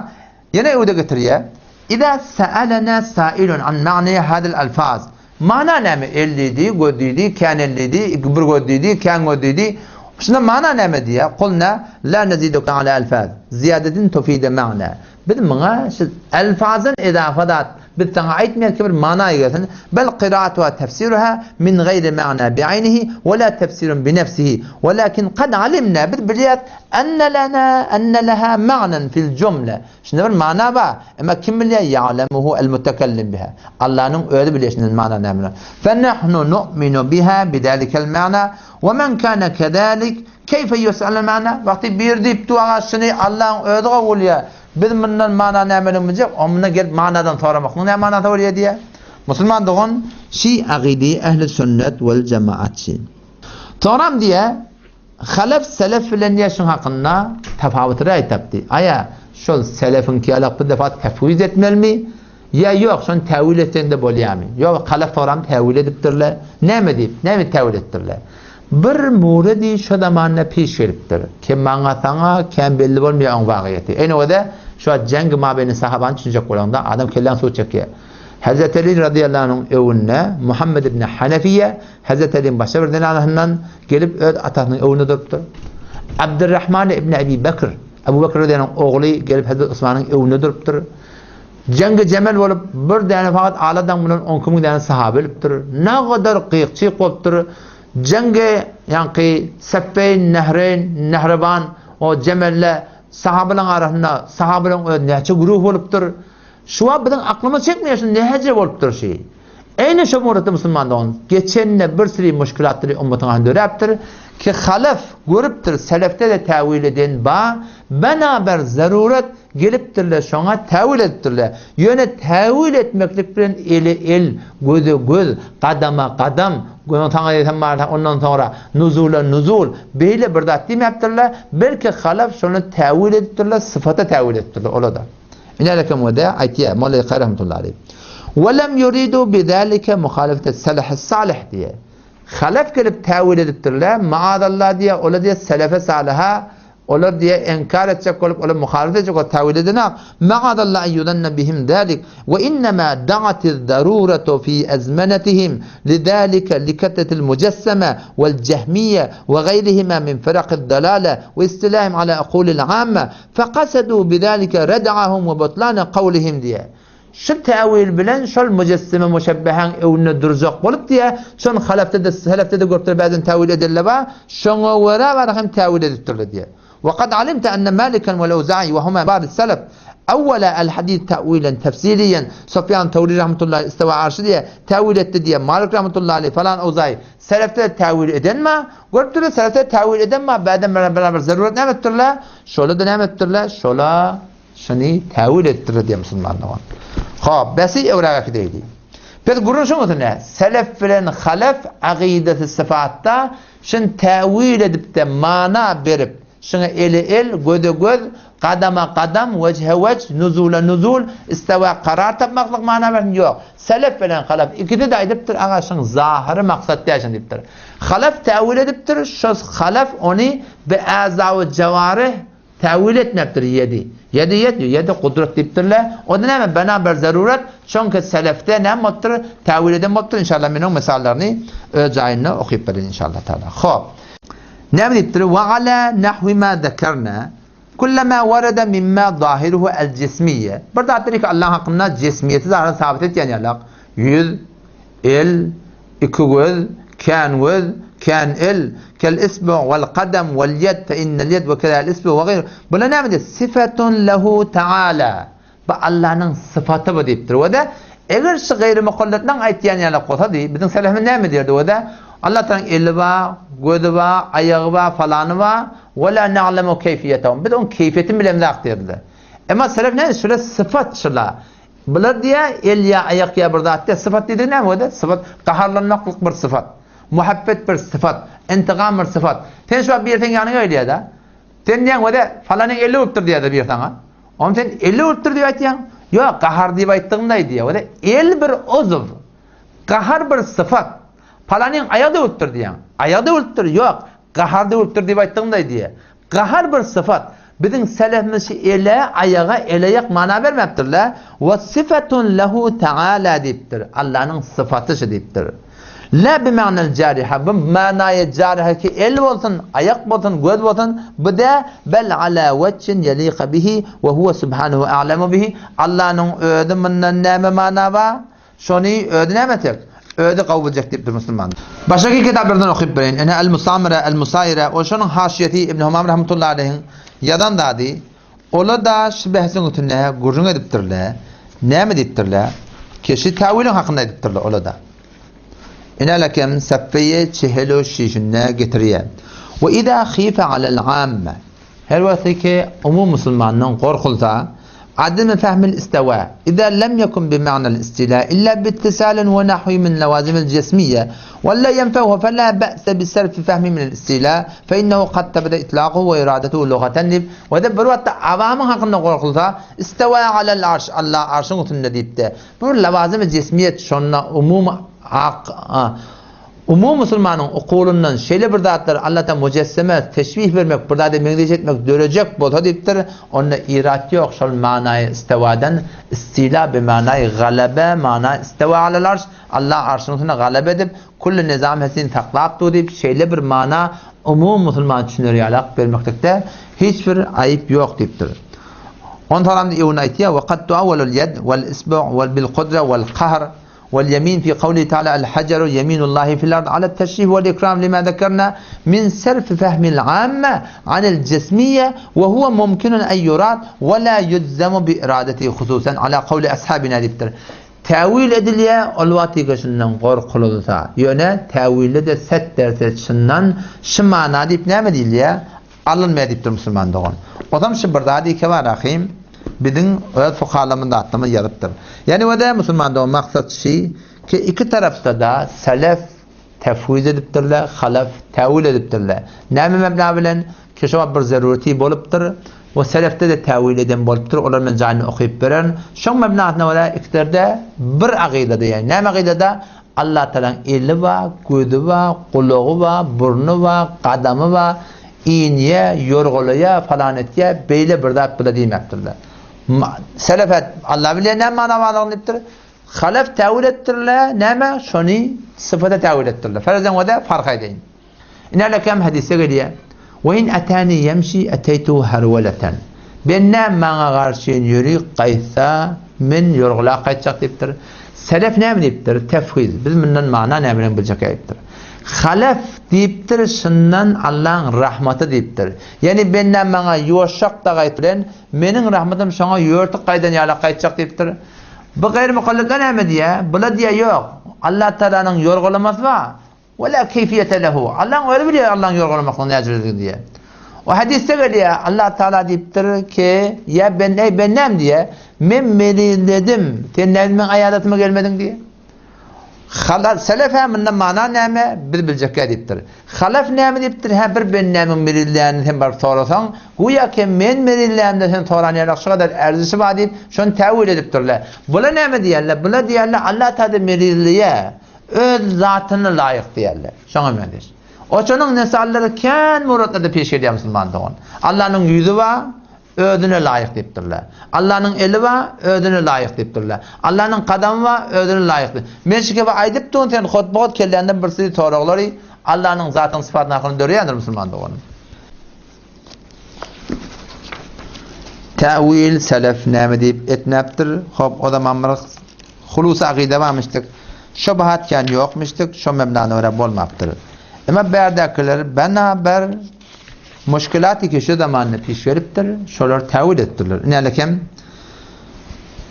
Speaker 2: ýene öwde getirýär. Iza sa'alana sa'ilun an ma'ni hadal alfaz. Mana näme? El diýdi, göz diýdi, kän el diýdi, bir göz diýdi, kän göz diýdi. Şunda mana näme diýýär? Kulna la naziduka ala alfaz. Ziýadetin tufide ma'na. Biz muňa şu alfazdan edafa zat biz saňa aýtmaýarys ki bir mana gelsin. Bel qiraatuha tefsiruha min gaýri ma'na bi'aynihi we la tefsirun bi nefsihi. Welakin kad alimna biz bilýäris Enne lena enne leha ma'nen fil jumle. Şunda bir mana bar. Emma kim bilýär? Ya'lemuhu el mutekellim biha. Allanyň özi bilýär şundan mana näme. Fe nahnu nu'minu biha bidalikel ma'na we men kana kezalik keyfe yus'al ma'na? Wagty bir diýip duaga şuny Allaň özi gowulýar. Biz mundan mana nämeligini biljek, o mundan gelip manadan soramaklygyň näme manasy bolýar diýýär. Musulman dogan, şi agydy ehli sünnet wel jemaatçy. Soňram diýýär, Halef selef bilen diýýär şuň hakynda tapawuty raý tapdy. Aýa şol selefiňki ýalak bir defa tefwiz etmelimi? Ýa ýok şony täwil etseň-de bolýarmy? Ýok halef soram täwil edipdirler. Näme diýip, näme täwil etdirler? Bir muredi şo zamanda peş gelipdir. Kem maňa saňa kän belli bolmaýar oň wagyýeti. Ene o-da şu wagt jengi mabeýni sahabany düşünjek bolaňda adam kelläň suw çekýär. Hezreti Ali razyýallahu anhuň öwünde Muhammed ibn Hanefiýe Hezreti Aliň başga bir zenanasyndan gelip öz atasynyň öwünde durupdyr. Abdurrahman ibn Ebi Bekr, Ebu Bekr radiyallahu ogly gelip Hezreti Osmanyň öwünde durupdyr. Jengi Jemel bolup bir däne fakat aladan bilen 12 müň däne sahabe ölüpdir. Ne kadar gyýykçyk bolupdyr. Jengi ýaňky Seffeýn, Nehreýn, Nehreban o Jemelle sahabalaryň arasynda sahabalaryň öz näçe güruh bolupdyr. Şu wagt biziň aklymyz çekmeýär şu näce bolupdyr şi. Eýni şo muratda musulman dogan, geçende bir süri muşkilatlary ummatyň arasynda döräpdir, ki halaf görüpdir, selefde-de täwil eden ba, banaber zarurat gelipdirler şoňa täwil edipdirler. Ýöne täwil etmeklik bilen ele el, göze göz, gadama gadam, saňa diýsem bar ondan soňra nuzula nuzul, beýle bir zat diýmäpdirler, belki halaf şony täwil edipdirler, syfata täwil edipdirler ola-da. Ine rekem we de aýtýar Molla Kary rahmetullahi aleyh. We lem yuridu bi zalika muhalefete selef salih diýe. Halaf gelip täwil edipdirler, maazallah diýe, olar diýe selefe saliha, olar diýe inkar etjek bolup, olar muhalefet etjek bolup täwil edenak. Maazallah en yuzanna bihim zalik we innema da'atiz daruratu fi azmanatihim lidalika likathatil mujassama wal jahmiyya we gayrihima min firaqid dalala we istilahim ala aqulil amma Fekasedû bizâlike red'ahum we butlâne kawlihim diýýär. Şu täwil bilen şol mujessime muşebbehaň öňünde durjak bolup diýýär, şony halafda-da, selefde-de görüpdir bäzin täwil edenler bar, şoňa görä bar hem täwil edipdirler diýýär. Ve kad alimte enne Maliken vel Evza'i ve huma ba'd selef awwala el hadis ta'wilen tefsiliyen Sufyan Tawri rahmetullahi isteva arşy diýýär, täwil etdi diýýär, Malik rahmetullahi aleyh falan Evza'i selefde-de täwil eden bar, Görüpdirler, selefler täwil eden bar, bäden bilen beraber zarurat näme etdirler? Şola-da näme etdirler? Şola şuny täwil etdirler diýen musulmanlar. Hop, besi öwräge gideýdi. Biz gürrüň şoň üstünde. Selef bilen halef agydasy syfatda şun täwil edip-de mana berip, şuňa ele el, göze göz, Gadama gadam, wejhe wej, nuzula nuzul, istewa karar tapmaklyk mana bersin, ýok. Selef bilen halaf ikisi-de aýdypdyr, aga şuň zahyry maksat däl şuny diýipdir. Halaf täwil edipdir, şo halaf ony bi azawy jawarih täwil etmepdir, ýedi. Ýedi ýet, ýedi gudrat diýipdirler. Onda näme bena bir zarurat, çünki selefde näme bolupdyr, täwil eden bolupdyr, inşallah men oň mysallaryny öz jaýynda okyp bereýin inşallah taala. Hop. Näme diýipdir? Wa ala nahwi ma zekerna Kullama warada mimma zahiruhu el-cismiyye. Bir zat diýdi ki Allah hakynda cismiýeti zahyry sabit etýän ýalak. Ýüz, el, iki göz, kän göz, kän el, kel isbu wal kadam wal ýed fe innel ýed we kezal isbu we gaýr. Bular näme diýdi? Sifatun lehu taala. Bu Allanyň sypaty bu diýipdir. We-de eger şu gaýry mukalletleň aýtýan ýalak bolsady, biziň selefimiz näme diýerdi? We-de Allah Tagalaň eli bar, gözi bar, aýagy bar, falany bar, we la na'lemu keýfiýetehum. Biz oň keýfiýetini bilemzok diýerdiler. Emma selef näme? Şular sypat şular. Bular diýýär, el ýa aýak ýa bir zat diýýär. Sypat diýdigi näme we-de? Sypat gaharlanmaklyk bir sypat. Muhabbet bir sypat, intigam bir sypat. Sen şu wagt biri seň ýanyňa gelýär-de. Sen diýýäň we-de falanyň eli bolupdyr diýýär-de biri saňa. Ony sen eli bolupdyr diýip aýtýaň. Ýok, gahar diýip aýtdygymda aýdýar. Ol el bir uzw. Gahar bir sypat. Palanyň aýagy döwülipdir diýýäň. Aýagy döwülipdir, ýok, gahar döwülipdir diýip aýtdygymda aýdýar. Gahar bir sypat. Biziň selefimiz şu ele, aýaga, ele-aýak mana bermäpdirler. Wa syfatun lehu taala diýipdir. Allanyň sypaty şu diýipdir. La bima'nel jariha, bu manaýy jariha ki el bolsun, aýak bolsun, göz bolsun, bu dä, bel ala wejhin ýelika bihi we huwe subhanehu a'lemu bihi, Allanyň özi mundan näme mana bar, şony özi näme etjek? Özi gowy biljek diýipdir musulman. Başga kitaplardan okyp bereýin. Ine El-Musamira, El-Musaýira, ol şonuň haşiýesi Ibn Humam rahmetullahi aleýhiň ýazan zady. Olar-da şu bähsiň üstünde gürrüň edipdirler. Näme diýipdirler? Keşi täwiliň hakynda aýdypdyrlar olar-da. Inelekem seffeýe çehelu şişinde getirýär. We iza hife alel amme. Her wagty ki umum musulmandan gorkulsa, ademi fehmil istewa, iza lem yekun bi ma'nal istila illa bi ittisalin we nahwi min lawazimil jesmiýe, we la ýenfehu fe la ba'se bi serfi fehmi minel istila, fe innehu kad tebede itlakuhu we iradetuhu lugaten diýip, we-de bir wagtda awamyň hakynda gorkulsa, istewa alel arş, Allah arşyň üstünde diýip-de, Bu bir lawazym-y jesmiýet, şonda umumy ak, umumy musulmanyň ukulyndan şeýle bir zatlar Allata mujesseme, teşbih bermek, bir zada meňzeş etmek dörejek bolsa diýipdir, onda irat ýok, şol manaýy istewadan istila bi manaýy galebe, mana istewa alel arş, Allah arşyň üstünde galebe edip, külli nizam hesini saklap dur diýip, şeýle bir mana umumy musulman düşüner ýalak bermeklikde hiç bir aýyp ýok diýipdir. Onsoňam Ibn aýtýar, Ve kad tuawwalul yed vel isbu' vel bil kudre vel kahr vel yemin fi kawlihi ta'ala el hajaru yeminullahi fil ard ala teşrif vel ikram lima zekerna min serf fehmil amme anil cismiyye ve huve mumkinun en yurad ve la yujzemu bi iradetihi hususen ala kawli ashabina diýipdir. Täwil edilýär, ol wagt şundan gorkulylsa. Ýöne täwilde-de set derse çyndan şu mana diýip näme diýilýär? Alynmaýar diýipdir musulman dogan. Ozam şu bir zat ike bar ahym, biziň öz fukalarymyz zatlarymyz ýazypdyr. Ýani wede musulman dogan maksat şi ki iki tarapda-da selef tefwiz edipdirler, halaf täwil edipdirler. Näme mebna bilen? Ki şo wagt bir zerureti bolupdyr we selefde-de täwil eden bolupdyr, olar men jaýyny okyp bererin. Şoň mebnasyna görä ikilerde bir akydada ýani näme akydada? Allah Tagalaň eli bar, gözi bar, gulagy bar, burny bar, gadamy bar, inýä, ýorgalaýa, falan etýä, beýle bir zat bula diýmepdirler. Selef Allah bilýär näme mana barlygyny diýipdir. Halef täwil etdirler, näme? Şony syfata täwil etdirler. Ferezen we de fark edeýin. Ine lekem hadisde gelýär. Ve in atani yemşi eteytu harwalatan. Bende maňa garşy ýöri gaýtsa, men ýorgulap gaýtjak diýipdir. Selef näme diýipdir? Tefwiz. Biz mundan mana näme bilen biljek diýipdir. Halef diýipdir, şundan Allaň rahmaty diýipdir. Ýani bende maňa ýuwaşjak da gaýt bilen, meniň rahmatym şoňa ýörtük gaýdan ýalak gaýtjak diýipdir. Bu gaýry mukallidler näme diýýär? Bula diýýär, ýok. Allah Taalanyň ýorgulamasy bar. We la keýfiýete lehu. Allaň özi bilýär Allaň ýorgalamaklygyň näjiredigini diýýär. O hadysda gelýär, Allah Taala diýipdir ki, ýa ben eý bendäm diýýär, men mezilledim, sen näme meň aýadatyma gelmediň diýýär. Halal selef hä munda mana näme, biz biljekkä diýipdir. Halaf näme diýipdir, hä bir bendämiň mezillänini sen baryp sorasaň, güýä ki men mezillände sen soran ýaly şu gadar erzişi bar diýip, şony täwil edipdirler. Bula näme diýýärler? Bula diýýärler Allah Taala mezilleýär. Öz zatyna laýyk diýerler. Şoňa meňzeş. Oçanyň nesallary kän muratlarda peş gelýär musulman dogan. Allanyň ýüzi bar, özüne laýyk diýipdirler. Allanyň eli bar, özüne laýyk diýipdirler. Allanyň kadamy bar, özüne laýyk diýip. Men şu gepi aýdyp durun sen hotba-hot kelländen bir sürü soraglary Allanyň zatynyň sypatyny hakynda döreýändir musulman doganym. Täwil selef näme diýip etmäpdir? Hop, o zaman bir hulusy akyda barmyşdyk. Şubahat kän ýokmyşdyk, şo meblana görä bolmapdyr. Emma bärdäkiler bena-ber muşkilaty ki şu zamanda piş gelipdir, şolar täwil etdirler. Inälekem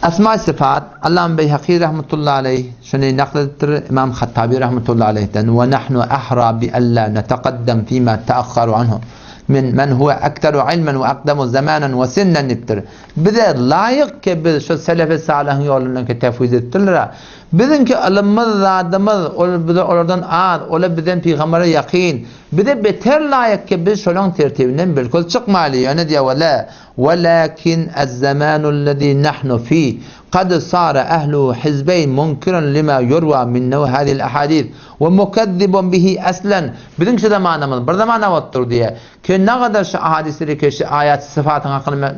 Speaker 2: Esma syfat, Allam Beýhaki rahmetullahi aleýh şuny nakl edipdir Imam Hattabi rahmetullahi aleýhden, We nahnu ahra bi alla netakaddem fima taakharu anhu min men huwe ekteru ilmen we akdamu zamanan we sinnen diýipdir. Bize laýyk ki biz şu selefi salyhyň ýolundan ki tefwiz etdirler. Biziňki ylymymyz zadymyz ol bize olardan az, olar bizden pygambere ýakyn. Bize beter laýyk ki biz şolaň tertibinden bilkul çykmaýly. Ýöne diýýär we la Welakin ez-zemanul-lezî nahnu fîh kad sâre ehlu hizbeyn munkiran limâ yurvâ min nev'i hâzihil ahadîs we mukezzibun bihi eslen Biziň şu zamanamyz bir zamana bolupdyr diýýär. Ki nagadar şu ahadisleri ki şu aýat syfatyň hakynda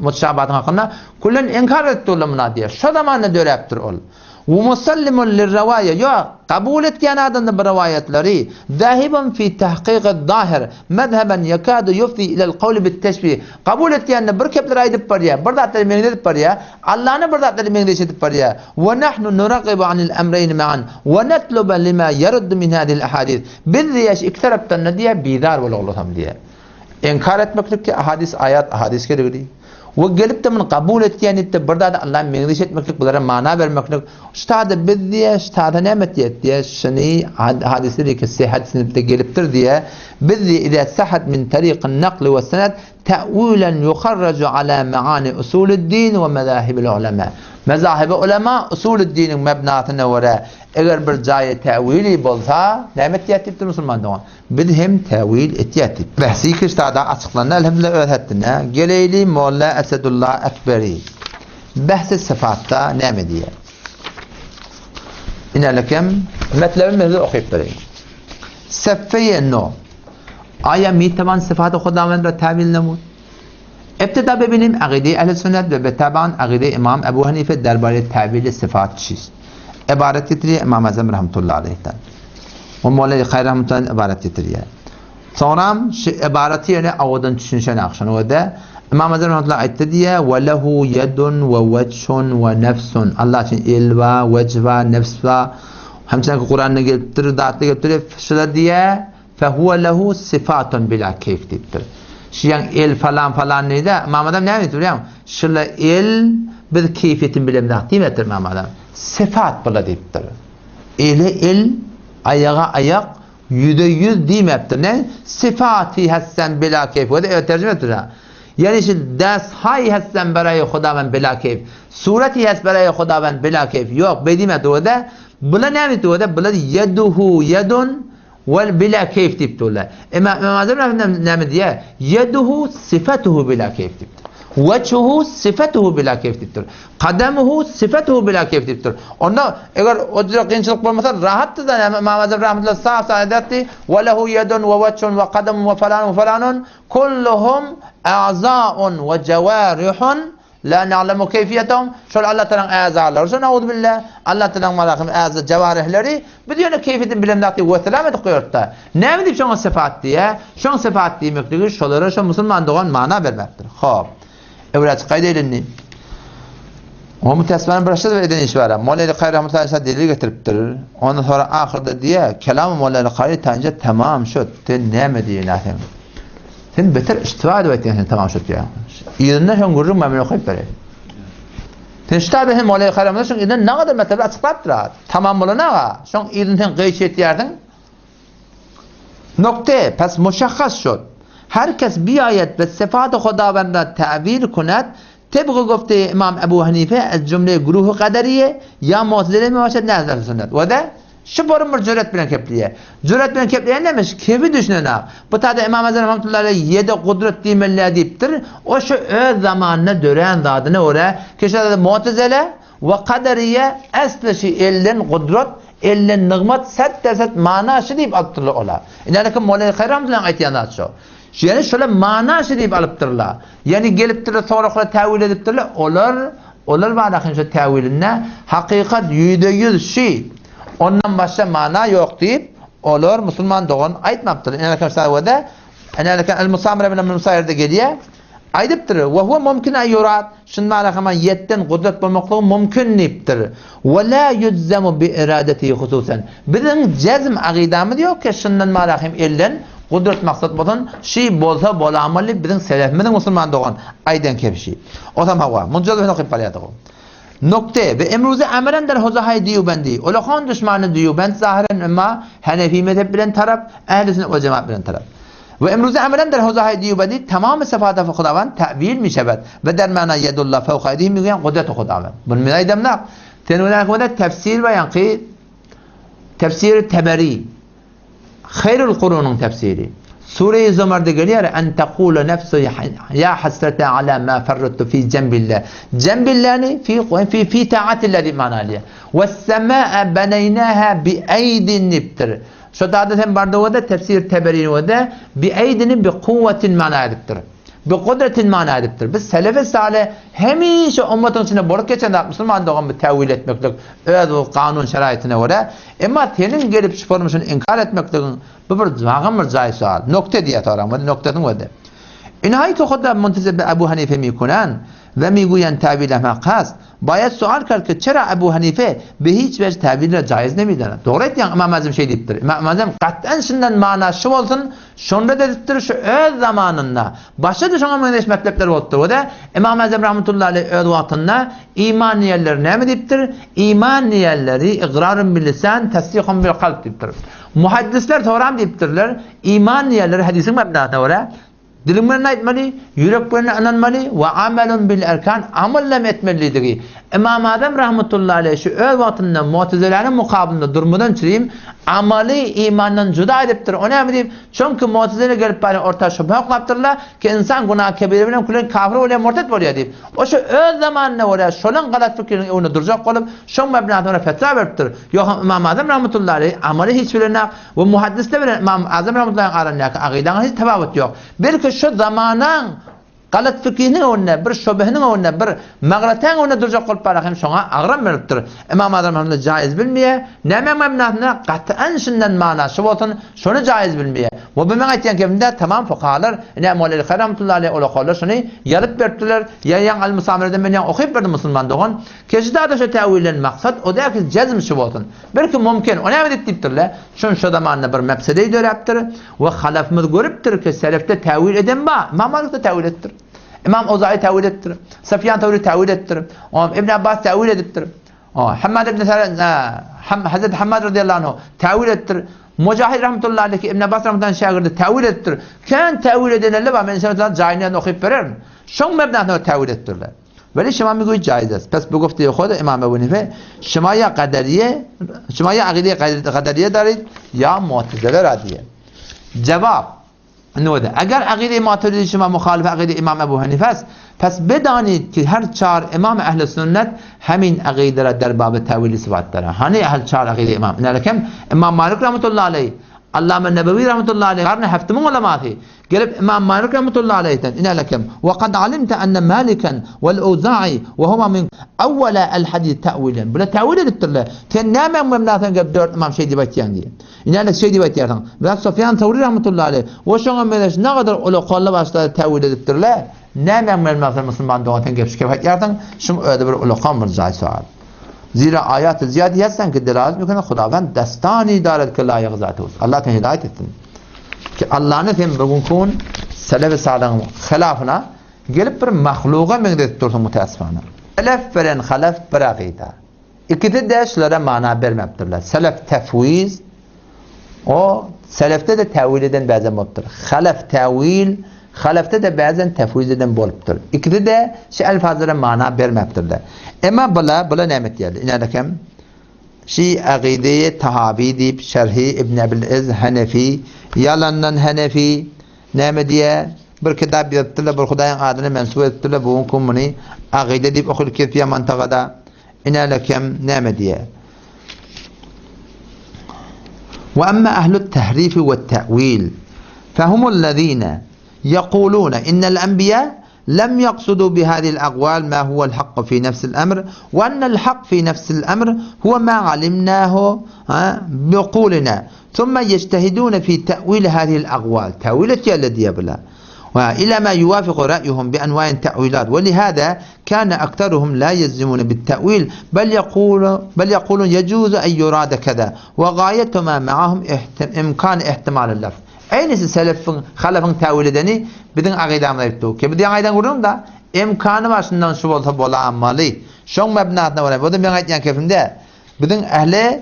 Speaker 2: mutşabatyň hakynda küllen inkar edip durlar muna diýýär. Şo zamanda döräpdir ol. We musallimun lirrawaýa, ýok, kabul etýän adamda bu rowaýatlary, zahibun fi tahkyky-zahir, mezheben ýekadu ýufdi ilel kawli bit-teşbih, kabul etýände bir kepleri aýdyp barýar, bir zatlary meňzedip barýar, Allany bir zatlary meňzeş edip barýar, we nahnu nuragibu anil emreýni ma'an, we netluba lima ýeruddu min hazihil ahadis, biz diýýär, şu iki tarapdan-da diýýär, bizar bolaglasam diýýär. Inkar etmeklik ki ahadis aýat ahadis geregidi. We gelip-de muny kabul etýän diýip-de bir zady Allaha meňzeş etmeklik bulara mana bermeklik ştada biz diýe ştada näme etýäs diýe şuny hadysy diýe ki sehat sinipde gelipdir diýe biz diýe iza sahat min tariqin nakli we sened ta'wilan yuharraju ala maani usulid-din we mezahibil ulema. Mezahibi ulema usulid-diniň mebnasyna görä eger bir jaýy täwili bolsa näme etýäs diýipdir musulman dogan. Biz hem täwil etýäs diýip. Bähsi kiştada açyklandy elhamdülillah öz hetdine. Geleýli Molla Esedulla Ekberi. Bähsi syfatda näme diýýär? Inelekem metlebi men size okyp bereýin. Seffeýe no. Aýa mitaban syfaty Hudawend ra täwil nemut? Ebtida bebinim agyde ehl sünnet we betaban agyde Imam Ebu Hanife derbare täwili syfat çiz. Ybarat getirýär Imam Azam rahmetullahi aleyhden. O Molla Hayr rahmetullahi ybarat getirýär. Soňram şu ybaraty ýöne awadan düşünişen akşan o da Imam Azam rahmetullahi aýtdy diýýär we lehu yedun we wejhun we nefsun. Allah üçin el wa wejh wa nefs wa hemçe Kuranda gelipdir, zatda gelipdir. Şular diýýär Fehuwe lehu syfatun bila keýf diýipdir. Şu ýaň el falan falan diýdi. Imam Azam näme diýipdir bilýäňmi? Şula el biz keýfiýetini bilemzok diýmepdir Imam Azam. Syfat bula diýipdir. Ele el, aýaga aýak, ýüze ýüz diýmepdir. Ne? Syfaty hassen bila keyf. Özi özi terjime etdir. Ýani şu desthaý hassen beraý Hudawen bila keyf. Surati has beraý Hudawen bila keyf. Ýok, beý diýmepdir. Özi bula näme diýipdir? Özi bula yeduhu yedun wel bila keyf diýipdirler. Emma Imam Azam rahmetullah näme diýýär? Yeduhu sifatuhu bila keyf diýipdir. Weçhuhu sifatuhu bila keyf diýipdir. Kadamuhu sifatuhu bila keyf diýipdir. Onda eger o jüre kynçylyk bolmasa rahatdy da näme Imam Azam rahmetullah saf saf aýdardy. Ve lehu yedun ve weçhun ve kadamun ve falanun ve falanun kulluhum a'zaun ve jawarihun La na'lemu keýfiýetehum, şol Allah Tagalaň äzalary şo nauzubilla, Allah Tagalaň malahym äza jawarihleri, biz ýöne keýfiýetini bilemzok diýip wesselam edip goýarys-da. Näme diýip şoňa sypat diýýä? Şoň sypat diýmekligi şolara şo musulman dogan mana bermekdir. Hop. Öwrä çykaýdy indi. O mütesmanyň bir şyz eden işi bar. Molla Kary rahmetullahi aleyh delil getiripdir. Ondan sonra ahyrda diýýä, kelam Molla Kary tanja tamam şut. Sen näme diýýän sen? Sen beter iştiba edip aýtýaň sen tamam şut ýa. Yzyndan şoň gürrüň men okaýyp bereýin. Sen ştabe hem Molla Kary rahmetullahi şoň yzyndan nagadar mesele açyklapdyr. Tamam bolan aga. Şoň yzyn sen gyýç etýärsiň. Nokte, pes muşahhas şut. Her kes biaýet we syfat-y Hudawend ra ta'wil kunat, tebgy gofte Imam Ebu Hanife ez jümle guruhy kaderiye ya mu'tezile mi başat ne ehl sünnet. We de şu borum bir cüret bilen kepleýär. Cüret bilen kepleýän näme? Kebi düşünen ak. Bu tada Imam Azam rahmetullahi aleyh ýedi gudrat diýmeliler diýipdir. O şu öz zamanynda dörän zadyna görä, keşe mu'tezile We kaderiýe esli şi elden gudrat, elden nygmat set derset mana şi diýip alypdyrlar olar. Inänikim Mollaý Haýram bilen aýtýan zat şo. Ýani şolar mana şi diýip alypdyrlar. Ýani gelipdirler soraklar täwil edipdirler. Olar olar barada hem şo täwilinde hakykat 100% şi. Ondan başga mana ýok diýip olar musulman dogan aýtmapdyr. Inänikim şa Eneleke el-Musamre bilen Musaýrda gelýär. Aýdypdyr, Wa huwa mumkin an yurad, şunda alakama ýetden gudrat bolmaklygy mumkin diýipdir. Wa la yujzamu bi iradatihi hususan. Biziň jezm agydamyz ýok ki, şundan mala hem elden gudrat maksat bolsun, şi bolsa bolamaly biziň selefimiziň musulman dogan aýdan kebşi. Osam hawa, munça da okyp barýardyk. Nokte, we emruze amelen der hozahay diýubendi. Olakan düşmany diýubend zahyren emma Hanefi mezhep bilen tarap, ehli sünnet we jemaat bilen tarap. We emruze amelen der hozahay diýubendi tamamy syfata Hudawan ta'wil mişebet we der mana yedullah fewka edihim migýän gudreti Hudawan. Bunu men aýdamnak. Sen oňa tefsir we ýaňky tefsir Teberi. Haýrul Kurunyň tefsiri. Sure-i Zumarda gelýär, En tekule nefsu ya hasrete ala ma ferrattu fi jembillah. Jembillahni fi fi fi taatillah diýip mana alýar. We semaa beneynaha bi eýdin diýipdir. Şo taýda sen barda tefsir Teberini bi eýdini bi kuwwetin mana edipdir. Bi kudretin mana edipdir. Biz selefi salih hemişe ummatyň içinde bolup geçen zat musulman dogan bu täwil etmeklik öz bu kanun şeraýatyna görä. Emma seniň gelip şu formy şuny inkar etmekligiň bu bir wagam bir jaý sual. Nokte diýýär soraň, noktasyny gözle. Inhaý ki huda muntesib bi Ebu Hanife mikunan ve miguyan täwil ahmak has. Baýat sual kard ki çera Ebu Hanife bi hiç wejh täwil ra jaýyz nemidana. Dogry aýtýaň Ymam Azim şeý diýipdir. Ymam Azim gat'an şundan mana şu bolsun, şonda da diýipdir şu öz zamanynda. Başga-da şoňa meňzeş metlepler bolupdyr. O-da Ymam Azim rahmetullahi aleýh öz wagtynda iman diýenleri näme diýipdir? Iman diýenleri igrarun bil lisan, tasdikun bil kalb diýipdir. Muhaddisler soram diýipdirler, iman diýenleri hadisiň mebnasyna görä Diliň bilen aýtmaly, ýürek bilen ynanmaly we amelun bil erkan amal hem etmelidigi. Ymam Azam rahmetullahi aleýh şu öz wagtynda Mu'teziläniň mukabylynda durmadan çürim amaly imandan juda edipdir. O näme diýip, çünki Mu'tezile gelip barýan orta şübhe oklapdyrlar ki insan günah kebire bilen külen kafir bolýar, murtet bolýar diýip. O şu öz zamanyna görä şolaň galat fikriniň öňünde durjak bolup, şoň mebnasyna görä fetwa beripdir. Ýogsam Ymam Azam rahmetullahi aleýh amaly hiç bilenok. We muhaddisler bilen Ymam Azam rahmetullahyň arasyndaky agydaňa hiç tapawut ýok. Belki şu zamanaň galat fikihiniň öňünde, bir şübhiniň öňünde, bir maglatäň öňünde durjak bolup bara hem şoňa agram beripdir. Ymam Azam rahmetullahy jaýyz bilmeýär. Nämäň mebnasynda gat'an şundan mana şu bolsun, şony jaýyz bilmeýär. We bu meň aýtýan kepimde tamam fukahalar, ine Moleli Kary rahmetullahy aleýh ulakalar şuny ýazyp beripdirler. Ýa ýaň Al-Musamireden men ýaň okyp berdim musulman dogan. Keşidada şu täwilden maksat o däl ki jezm şu bolsun. Belki mümkin, o näme diýip diýipdirler? Şun şo zamanda bir mefsedeý döräpdir we halafymyz görüpdir ki selefde täwil eden bar. Ymam Malik de täwil edipdir. Ymam Owzaýy täwil edipdir. Sufýan Töwri täwil edipdir. Ibn Abbas täwil edipdir. Hammad ibn Hazreti Hammad radıyallahu anh tewil etdir. Mujahid rahmetullahi aleyhi İbn Abbas rahmetullahi şagirdi tewil etdir. Kän tewil edenler bar. Men inşallah jaýyny okyp bererin. Şoň mebnasyna tewil etdirler. Weli şema mi caiz est. Pes bu gufte xod İmam Ebu Hanife şema ya kaderiye şema ya akide kaderiye darid ya mu'tezile radiye. Cevap Node. Eger akide Maturidi şema muhalif akide İmam Ebu Hanife است پس بدانید که هر چهار امام اهل سنت همین عقیده را در باب تاویل صفات دارن. هانی اهل چهار عقیده امام. نه لکم امام مالک رحمت الله علیه علامه نبوی رحمت الله علیه قرن هفتم علماء قلب امام مالك رحمة الله عليه إن لكم وقد علمت أن مالكا والأوزاعي وهما من أول الحديث تأويلا بلا تأويل للترلا تنام ممناثا قبل دور إمام شيء دي يعني إن لك شيء دي بيتيان بلا سفيان ثوري رحمة الله عليه وشون ملش نقدر أولو قال başta tevil edipdirler. Näme mümnathan musulman doğan gep şikayet yardan şum öde bir ulu bir cay sual. Zira ayat ziyade yazsan ki delalet mükene Xudavend destani daret ki layık zatı olsun. Allah te hidayet etsin. Ki Allah'ın sen bugün kun selef-i salihın hilafına gelip bir mahluga meňzetip dursun müteessifana. Selef bilen halef bir akida. İkisi de şulara mana bermepdirler. Selef tefviz, o selefte de tevil eden bazen bolupdyr. Halef tevil, halefte de bazen tefviz eden bolupdyr. İkisi de şu elfazlara mana bermepdirler. Emma bula, bula näme diýerler? İnälekem Şi akideye tahavi deyip şerhi İbn Ebil İz Hanefi yalandan Hanefi näme diye bir kitap ýazypdylar, bir Hudaýyň adyny mensup edipdirler, bu kumuni akide diýip okulyp ketýär mantagada. İnälekem näme diye. وأما أهل التحريف والتأويل فهم الذين يقولون إن الأنبياء لم يقصدوا بهذه الأقوال ما هو الحق في نفس الأمر وأن الحق في نفس الأمر هو ما علمناه بعقولنا ثم يجتهدون في تأويل هذه الأقوال تأويل الذي يبلى وإلى ما يوافق رأيهم بأنواع التأويلات ولهذا كان أكثرهم لا يجزمون بالتأويل بل يقول بل يقولون يجوز أن يراد كذا وغاية ما معهم إمكان احتمال اللفظ Aynısı selefin, halafın tevil edeni bizim akidamda etdi. Ki bizim akidam gurun da imkanı başından şu bolsa bola ammaly. Şoň mebnasyna görä, bu da men aýtýan kefimde bizim ehli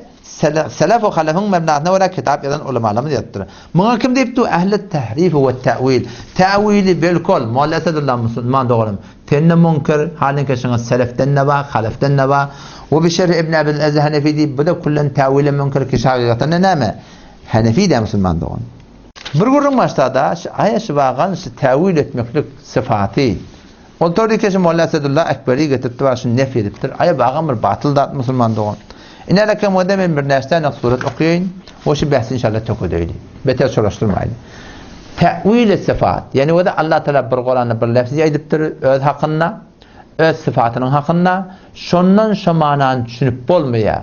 Speaker 2: selef we halafyň mebnasyna görä kitap ýazan ulamalarymyz ýazypdyr. Muňa kim diýipdi? Ehli tahrif we ta'wil. Ta'wili bilkol, Molla Esedullah musulman dogrum. Tenne munkar, halin keşiňe selefden ne bar, halafdan ne bar. We bi şerh Ibn Abil Azz Hanefi diýip, bu da kullan ta'wili munkar ki şagigatynda näme? Hanefi de musulman dogan. Bir gürrüň başda-da, aýa şu bagan şu täwil etmeklik syfaty. Ol tordy keşi Molla Esedullah Ekberi getiripdi we şuny nef edipdir. Aýa bagan bir batyl zat musulman dogan. Ine lekem o men bir näçe surat okaýyn, o şu bähsi inşallah tökedeýli. Beter soraşdyrmaýyn. Täwil syfat. Ýani o da Allah Teala bir Kuranda bir lefz aýdypdyr öz hakynda, öz syfatynyň hakynda, şondan şo manany düşünip bolmaýar.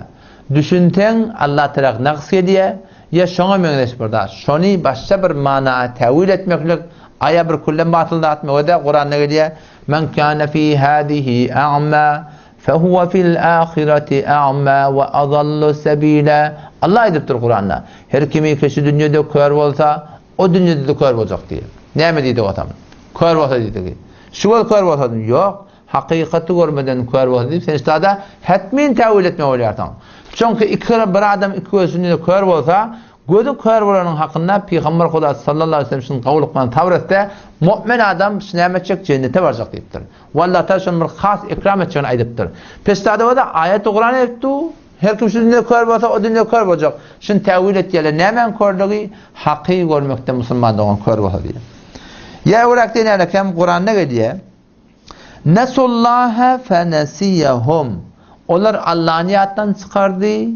Speaker 2: Düşünseň Allah Teala naqs edýär, Ya şoňa meňzeş bir zat. Şony başga bir mana tewil etmeklik aýa bir küllen batyl zat mı? O da Kur'an'da gelýär. Men kana fi hadihi a'ma fehuve fil ahireti a'ma ve azallu sebila. Allah aýdypdyr Kur'an'da. Her kimi kişi dünýede kör bolsa, o dünýede de kör boljak diýär. Näme diýdi o adam? Kör bolsa diýdi. Şu wagt kör bolsa ýok. Hakykaty görmeden kör bolsa diýip, sen işte hetmin tewil etme bolýarsyň. Çünki iki bir adam iki gözünde kör bolsa, gözü kör bolanyň hakynda Peygamber Huda sallallahu aleyhi ve sellem şunu kavul etmän Tawratda mu'min adam näme etjek cennete barjak diýipdir. Vallahi ta şunu bir has ikram etjegini aýdypdyr. Pestada da ayet Kur'an etdi. Her kim şu dünýä kör bolsa, o dünýä kör boljak. Şunu tewil etýärler. Näme körlügi? Haky görmekde musulman dogan kör bolsa diýip. Ya urak diýen kem Kur'anda gelýär. Nesullaha fenesiyehum. Olar Allah'ını ýatdan çykardy.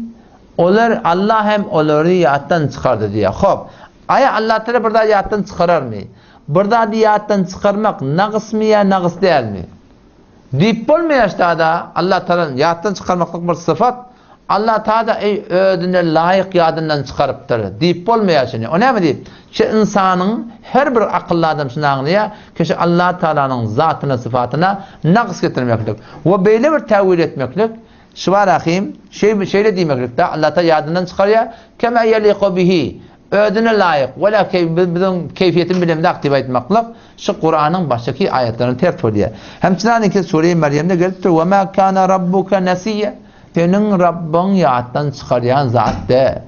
Speaker 2: Olar Allah hem olary ýatdan çykardy diýär. Hop. Aýa Allah Teala bir da ýatdan çykararmy? Bir da ýatdan çykarmak nagysmy ýa nagys dälmi? Diýip bolmaýar da Allah Teala ýatdan çykarmaklyk bir syfat. Allah Teala ey özüne laýyk ýadyndan çykarypdyr. Diýip bolmaýar şunu. O näme diýip? Şu insanyň her bir akylly adam şunu aňlaýar, kişi Allah Teala'nyň zatyna, syfatyna naqs getirmeklik we beýle bir täwil etmeklik şu bar ahim, şey şeýle diýmeklik da Allah Teala ýadyndan çykarýar, kema yeliqu bihi özüne laýyk we la biziň keyfiýetini bilemde aktiw etmeklik şu Kur'anyň başdaky aýatlaryny ters bolýar. Hem çynanyňky sure Meryemde gelipdir: "Ve ma kana rabbuka nasiya." Seniň Rabbyň ýatdan çykarýan zat däl.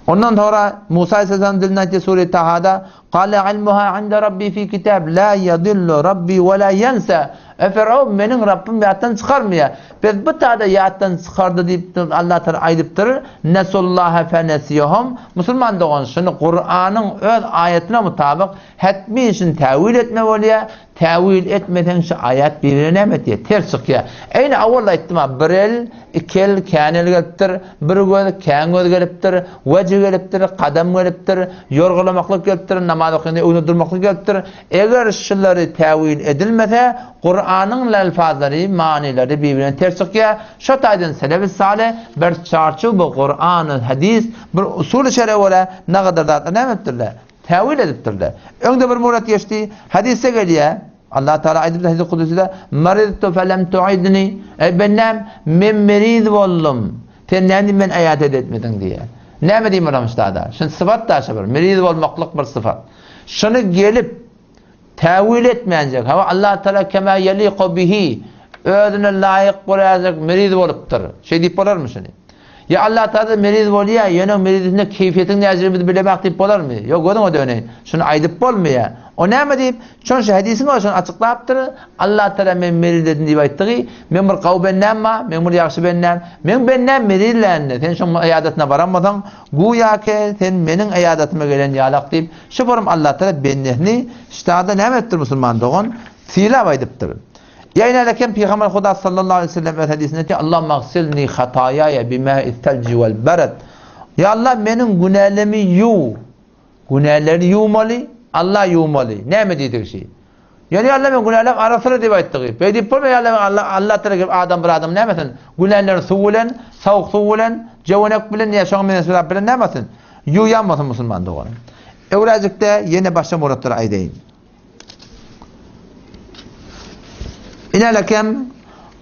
Speaker 2: Ondan soňra Musa aleyhisselam dilinde aýtdy sure Tahada, Kale ilmuha inde Rabbi fi kitab la yadillu Rabbi we la yensa. Eý Firaun, meniň Rabbym ýatdan çykarmaýar. Biz bu tada ýatdan çykardy diýip Allah Taala aýdypdyr. Nesullaha fenesiyehum. Musulman dogan şuny Kuranyň öz aýatyna mutabyk hetmi şuny täwil etme bolýar. Täwil etmeseň şu aýat birine näme etýär? Ters çykýar. Eýni awal aýtdym-a, bir el, iki el, kän el gelipdir, bir göz, kän göz gelipdir, wejh gelipdir, kadam gelipdir, ýorgalamaklyk gelipdir, namaz okanda öňde durmaklyk gelipdir. Eger şulary täwil edilmese, Kuranyň lelfazlary, manylary bir-birine ters çykýar. Şo taýdan selefi-salyh bir çarçuwa Kurany, hadys, bir usuly şer'e görä nagadar zatlar näme edipdirler? Täwil edipdirler. Öňde bir murat geçdi. Hadysda gelýär. Allah Teala aýdypdyr hadys kudusida, "Maridtu felem tuidni." Eý bendäm, men meriz boldum. Sen näme men aýat etmediň diýýär. Näme diýip olam üstada? Şun syfat da bir, meriz bolmaklyk bir syfat. Şuny gelip täwil etmänjek. Hawa Allah Teala kema yeliqu bihi özüne laýyk boljak meriz bolupdyr. Şeý diýip bolarmy şuny? Ýa Allah Taala meriz bolýar, ýöne merizinde keýfiýetiň näjigini biz bilemek diýip bolarmy? Ýok, gözüňe döneýin. Şuny aýdyp bolmaýar. O näme diýip, şon şu hadisiň o şony açyklapdyr. Allah Taala men meriz dedim diýip aýtdygy, men bir gawy bendäm bar, men bir ýagşy bendäm. Men bendäm merizlände, sen şoň yadatyna baran bolsaň, guýa ke sen meniň yadatyma gelen ýalak diýip, şu forum Allah Taala bendesini ştada näme etdir musulman dogan? Sylap aýdypdyr. Ýa ine Pygamber Huda sallallahu aleyhi ve sellem öz hadisinde diýýär, Allahumma gsilni hataýaýa bima'is selji wal barad. Ýa Allah meniň günälerimi ýuw. Günäleri ýuwmaly, Allah ýuwmaly. Näme diýdik şi? Ýani Allah men günälerimi arasyra diýip aýtdygy. Beý diýip bolmaýar Allah Allah Allah tarapy gelip adam bir adam nämesin? Günälerini suw bilen, sowuk suw bilen, jöwenek bilen ýa şoňa meňzeş zat bilen nämesin? Ýuwýan bolsun musulman doganym. Öwräjikde ýene başga muratlary aýdaýyn. Inelekem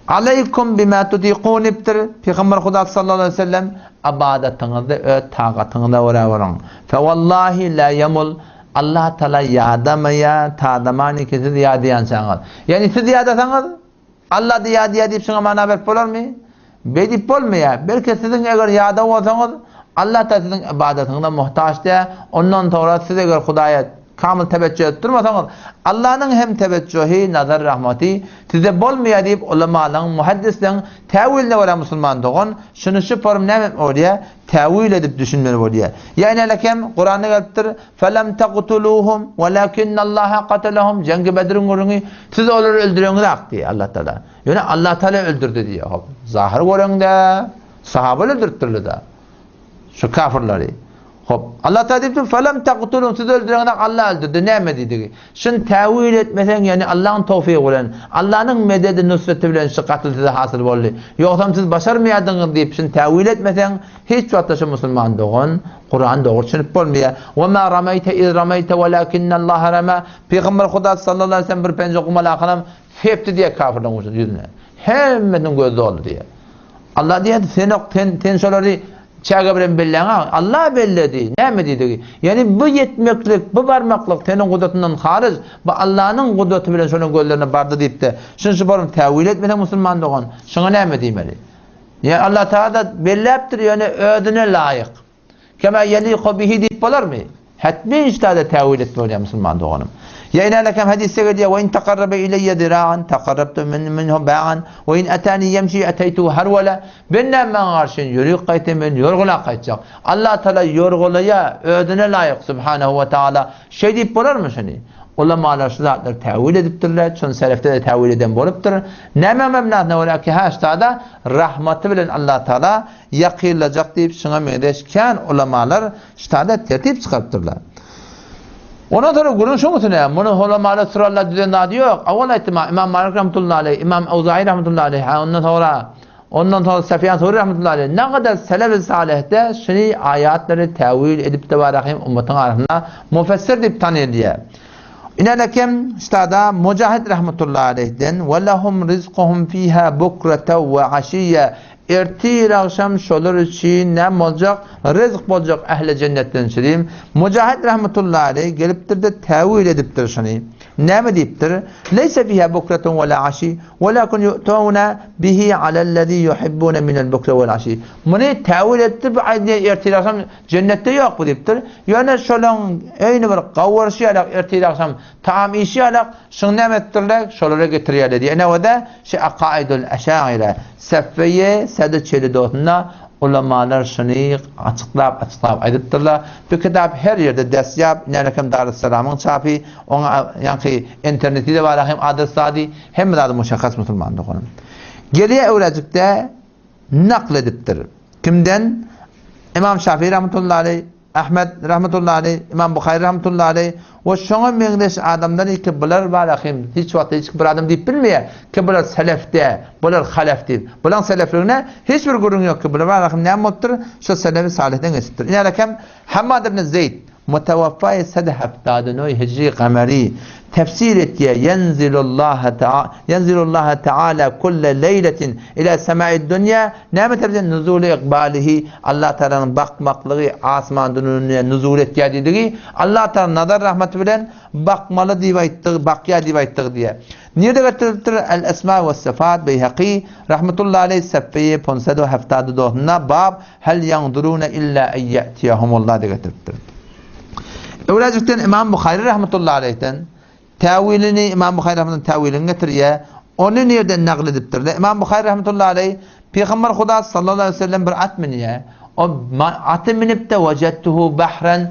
Speaker 2: aleýkum bima tudiqun diýipdir. Pygamber Huda sallallahu aleyhi ve sellem ybadatyňyzda öz tagatyňyza görä boluň. Fe wallahi la yamul Allah Taala ýadamaýar, tadaman ki siz ýadaýançaňyz. Ýagny siz ýadasaňyz Allah da ýadaýar diýip şuňa mana berip bolarmy? Beý diýip bolmaýar. Belki siziň eger ýadaw bolsaňyz, Allah Taala siziň ybadatyňyza muhtaç däl. Ondan soňra siz eger Hudaýa kamyl teweccüh edip durmasaňyz, Allanyň hem teweccühi, nazar rahmaty size bolmaýar diýip ulamalaryň, muhaddisleriň täwiline görä musulman dogan şuny şu form näme bolýar? Täwil edip düşünmeli bolýar. Ýa inelekem Kuranda gelipdir, Felem taqtuluhum walakinnallaha qatalahum Jeňgi Bedriň gürrüňi, siz olary öldüreňizak diýýär Allah Taala. Ýöne Allah Taala öldürdi diýýär. Hop, zahyr göreňde sahabalar öldüripdirler-de. Şu kafirleri. Hop, Allah Taala diýipdir, "Felem taqtulun" siz öldüreňizak Allah öldürdi. Näme diýdigi? Şuny täwil etmeseň, ýagny Allah'yň towfygy bilen, Allah'yň mededi, nusreti bilen şu gatl size hasyl boldy. Ýogsam siz başarmaýardyňyz diýip, şuny täwil etmeseň, hiç wagtda şu musulman dogan Kurany dogry düşünip bolmaýar. Wa ma rameýte iz rameýte walakinnallaha rama. Pygamber Huda sallallahu aleyhi ve sellem bir penje gumalakanam sepdi diýýär kafirleriň ýüzüne. Hemmesiniň gözi doldy diýýär. Allah diýýär, sen ok, sen sen şolary çäge bilen belläň, Allah belledi. Näme diýdigi? Ýagny bu ýetmeklik, bu barmaklyk seniň gudratyndan haryj, bu Allahnyň gudraty bilen şolaryň gözlerine bardy diýipdi. Şuny şu baryp täwil etmeseň musulman dogan, şuňa näme diýmeli? Ýa Allah Taala belläpdir, ýöne özüne laýyk. Kema yeliku bihi diýip bolarmy? Hetmi işlerde täwil etme bolýar musulman doganym. Ýa ine hadisde gelýär, "Ve in taqarraba ileýye zira'an taqarrabtu min minhu ba'an ve in atani yemşi ataytu harwala." Bendem maňa garşy ýörük gaýtsa men ýorgulap gaýtjak. Allah Taala ýorgulaýar, özüne laýyk subhanahu we taala. Şeý diýip bolarmy şuny? Ulamalar şu zatlary täwil edipdirler, şony selefde-de täwil eden bolupdyr. Näme mebnasyna görä ki, haşda-da rahmaty bilen Allah Taala ýakynlajak diýip şuňa meňzeş kän ulamalar ştada tertip çykarypdyrlar. Ondan sonra gürrüň şoň üstüne, muny ulamalar surallar düzen zady ýok. Awal aýtdym, Imam Malik rahmetullahi aleyh, Imam Awza'i rahmetullahi aleyh, ha ondan sonra ondan sonra Sufyan Suri rahmetullahi aleyh, ne kadar selef-i salihde şuny aýatlary täwil edip de bar hem ummatyň arasynda mufessir diýip tanylýar. Inelekem ştada Mujahid rahmetullahi aleyhden we lehum rizquhum fiha bukrata we aşiýa Ertir agşam şolar üçin näme boljak? Ryzk boljak ähli jennetden şirin. Mujahid rahmetullahi aleyh gelipdir-de täwil edipdir şuny. Näme diýipdir? Leýse fiha bukretun we la aşi, welakin ýu'tuna bihi alellezî yuhibbune minel bukre wel aşi. Muny täwil etdi, bu aýdýan ertir agşam jennetde ýok bu diýipdir. Ýöne şolaň öýüni bir gawuryşy ýalak ertir agşam taam iýşi ýalak, şuny näme etdirler, şolara getirýärler diýýär. Ine o-da şu Akaidul Eşaire, sefeýe sede çeli dosunda ulamalar şuny açyklap-açyklap aýdypdyrlar. Bu kitap her ýerde destýap, nälekem Darussalamyň çapy, oňa ýaňky interneti-de bar hem adres zady, hemme zady muşakkas musulman doganym. Gelýär öwrejikde nakl edipdir. Kimden? Imam Şafii rahmetullahi aleyh, Ahmet rahmetullahi aleyh, Imam Buhary rahmetullahi aleyh we şoňa meňzeş adamlar ki bular bar hem hiç wagt hiç bir adam diýip bilmeýär ki bular selefde, bular halef diýip. Bulaň selefligine hiç bir gürrüň ýok ki bular bar hem näme bolupdyr? Şu selefi salihden geçipdir. Ine hem Hammad ibn Zeýd Mutawaffaý sed heftadenoý hijri gameri tefsir etýär, Ýenzilullaha taa Ýenzilullaha teala kulle leýletin ila sema'id dunýa näme tefsir nuzuli ikbalihi Allah Taalanyň bakmaklygy asman dünýä nuzul etýär diýdigi Allah Taala nazar rahmaty bilen bakmaly diýip aýtdygy bakýar diýip aýtdygy diýýär. Nirde getirilipdir? El Esma we Sifat Beýhaki rahmetullahi aleýh sefeýi ponsedu heftadu dosunda bab Hel ýaňzuruna illa en ýe'tiýehumullah diýip getiripdir. Öwrejikden Imam Buhary rahmetullahi aleýhden täwilini Imam Buhary rahmetullahi täwilini getirýär. Ony nirden nagl edipdirler? Imam Buhary rahmetullahi aleýh Pygamber Huda sallallahu aleýhi we sellem bir at münýär. O aty münüp-de wejettuhu bahran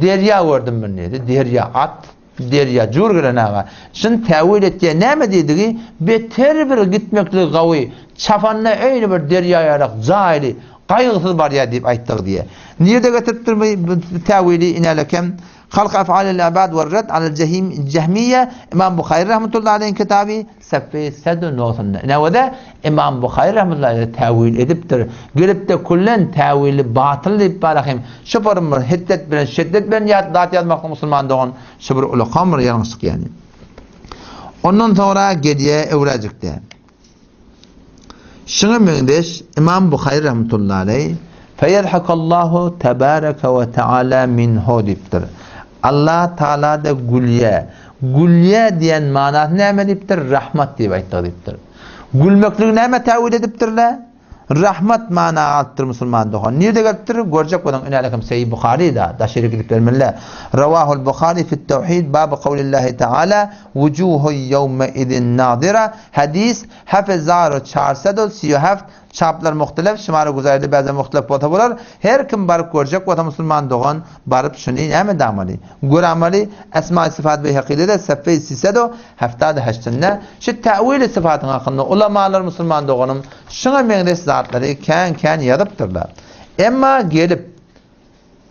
Speaker 2: derýa gördüm men diýdi. Derýa at. Derýa jur gelen aga. Şuny täwil etýä näme diýdigi, beter bir gitmekligi gawy, çapanda öýli bir derýa ýalak jaýly, gaýgysyz barýa diýip aýtdygy diýýä. Nirde getiripdir bu täwili inälekem? Halk af'alil ibad we red alel jehim jehmiýe Imam Buhary rahmetullahi aleýhiň kitaby Seffe sedu nosunda. Ine o-da Imam Buhary rahmetullahi aleýh täwil edipdir. Gelip-de küllen täwili batyl diýip barahym şu bir bir hiddet bilen şiddet bilen ýat zat ýazmaklyk musulman dogan şu bir ulakan bir ýalňyşlyk ýani. Ondan soňra gelýä öwräjikde. Şuňa meňzeş Imam Buhary rahmetullahi aleýh Feýedhakallahu tebareke we teala minhu diýipdir. Allah Taala-da gülýä. Gülýä diýen manasy näme diýipdir? Rahmat diýip aýtdyk diýipdir. Gülmekligi näme täwil edipdirler? Rahmat mana alypdyr musulman dogan. Nirde gelipdir? Görjek boluň inälekim Seýi Buhary-da, daş ýere gidip bermeli. Rawahul Buhary fit tawhid babu kawlillahi taala wujuhu ýewme izin nazira hadis hefezar çarsedo siýoheft çaplar muhtelef şumara güzaýda bäze muhtelef bolsa bolar. Her kim baryp görjek bolsa musulman dogan baryp şuny näme edamaly? Göramaly Esma-i Syfat Beýhekide-de sefeý sisedo heftady heştinde şu täwili syfatyň hakynda ulamalar musulman doganym şuňa meňzeş zatlary kän-kän ýazypdyrlar. Emma gelip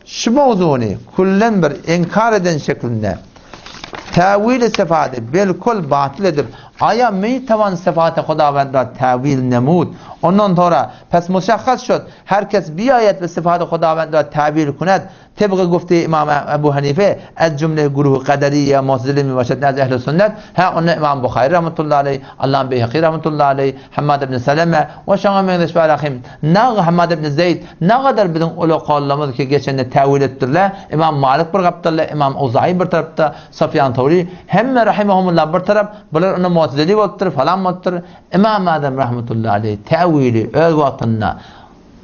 Speaker 2: şu mowzuny küllen bir inkar eden şeklinde täwili syfaty belkul batyl edip aýa meýtawan syfaty Hudawend ra täwil nemud ondan sonra pes muşahhas şod her kes biaýet we syfaty Hudawend ra täwil kunet Tebgy gufteýi Ymam Ebu Hanife, ez jümle güruhy Kaderiýe, Mu'tezile mibaşat ne ez ehli sünnet, hä onda Ymam Buhary rahmetullahi aleýh, Allam Beýheki rahmetullahi aleýh, Hammad ibn Seleme we şoňa meňzeş barahim, nag Hammad ibn Zeýd, nagadar biziň ulakallarymyz ki geçende täwil etdirler, Ymam Malik bir gapdalda, Ymam Awzaýy bir tarapda, Sufýan Sawry, hemme rahimehumullah bir tarap, bular onda Mu'tezili bolupdyr, falan bolupdyr, Ymam Azam rahmetullahi aleýh täwili öz wagtynda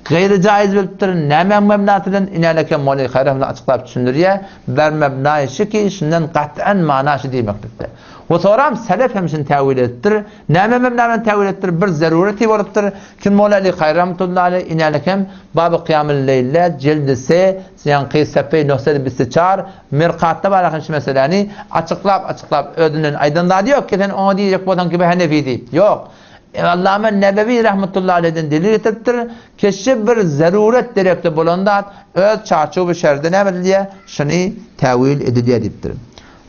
Speaker 2: Gaýry jaýyz bilipdir, nämäň mebnasy bilen inäleke Mowlany Haýrahmyza açyklap düşündirýär, ber mebnaýy şu ki, şundan gat'an mana şu diýmeklikde. We soram selef hem şuny täwil edipdir, näme mebna bilen täwil edipdir, bir zerureti bolupdyr, kim Mowla Ali Haýry rahmetullahi aleýh inälekem Baby Kyýamul Leýlde jildi se, ýaňky sefeý nohsedi bisti çar, Mirkatda bar ahyr şu meseläni açyklap açyklap özünden aýdan zady ýok ki sen oňa diýjek bolsaň ki bu Henefi diýip. Ýok. Allama Nebewi rahmetullahi aleýhden delil getiripdir, Kişi bir zeruret derekli bolan zat öz çarçuwy şerde näme edilýär? Şuny täwil edilýär diýipdir.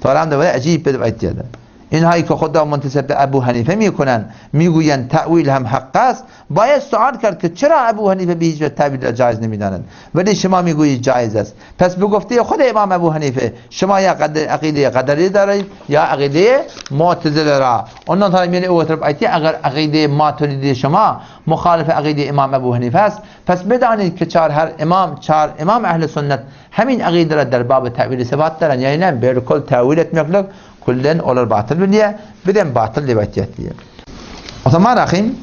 Speaker 2: Soram da ejip edip aýtýarlar. Inhaý ki huda muntesebe Ebu Hanife mikunan miguýan täwil hem hakkas, baýat sual kerd ki çyra Ebu Hanife bi hiç we täwil ra jaiz nemidanan. Weli şima miguýi jaiz est. Pes bi gufteýe huda Imam Ebu Hanife şima ýa akydeýe gadary dary ýa akydeýe mu'tezile ra. Ondan soň meni öwürip aýtýar, agar akydeýe maturidi şima muhalyf akydeýe Imam Ebu Hanife est, pes bedani ki çar her imam, çar imam ehli sünnet hemin akydelere der baby täwili syfat deren, ýa ine berkol täwil etmeklik. Küllen olar batyl bilýär, bizem batyl diýip aýtýas diýýär. Osman Rahym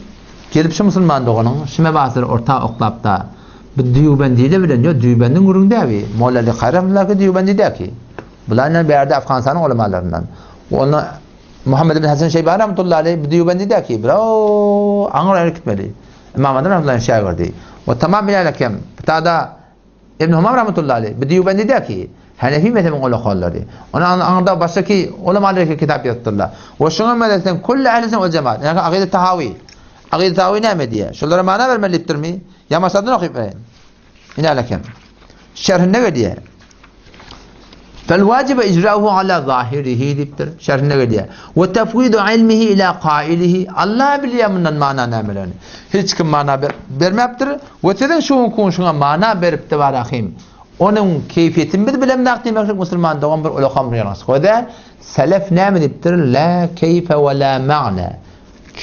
Speaker 2: gelip şu musulman doganyň şu mebasleri orta oklapda bu Dýubendiler bilen ýo Dýubendiň gürrüň däbi. Molla Ali Kary rahmetullahi Dýubendi däki. Bular ine bärde Afganystanyň ulamalaryndan. Onda Muhammed ibn Hasan Şeýbani rahmetullahi aleyh bu Dýubendi däki. Bular aňyr aýry gitmeli. Imam Azam rahmetullahi şägirdi. We tamam bilälekem. Tada Ibn Humam rahmetullahi aleyh bu Dýubendi däki. Hanefi mezhebiniň ulamaklary. Ona aňyrda başga ulamalar kitap ýazypdyrlar. We şuňa meselem kulli ehli sünnet we jemaat. Ýa Akyda Tahawi. Akyda Tahawi näme diýýär? Şulara mana bermeli diýipdirmi? Ýa maşadan okyp bereýin. Ine lekem. Şerhinde gelýär. Fel wajibu icrauhu ala zahirihi diýipdir. Şerhinde gelýär. We tefwidu ilmihi ila qailihi. Allah bilýär mundan mana nämelerini. Hiç kim mana bermäpdir. We siziň şu günki şuňa mana beripdi barahim. Onuň keýfiýetini biz bilemzok diýmeklik musulman dogan bir ulakam bir ýalňyşlyk. Özä selef näme diýipdir? La keýfe we la ma'na.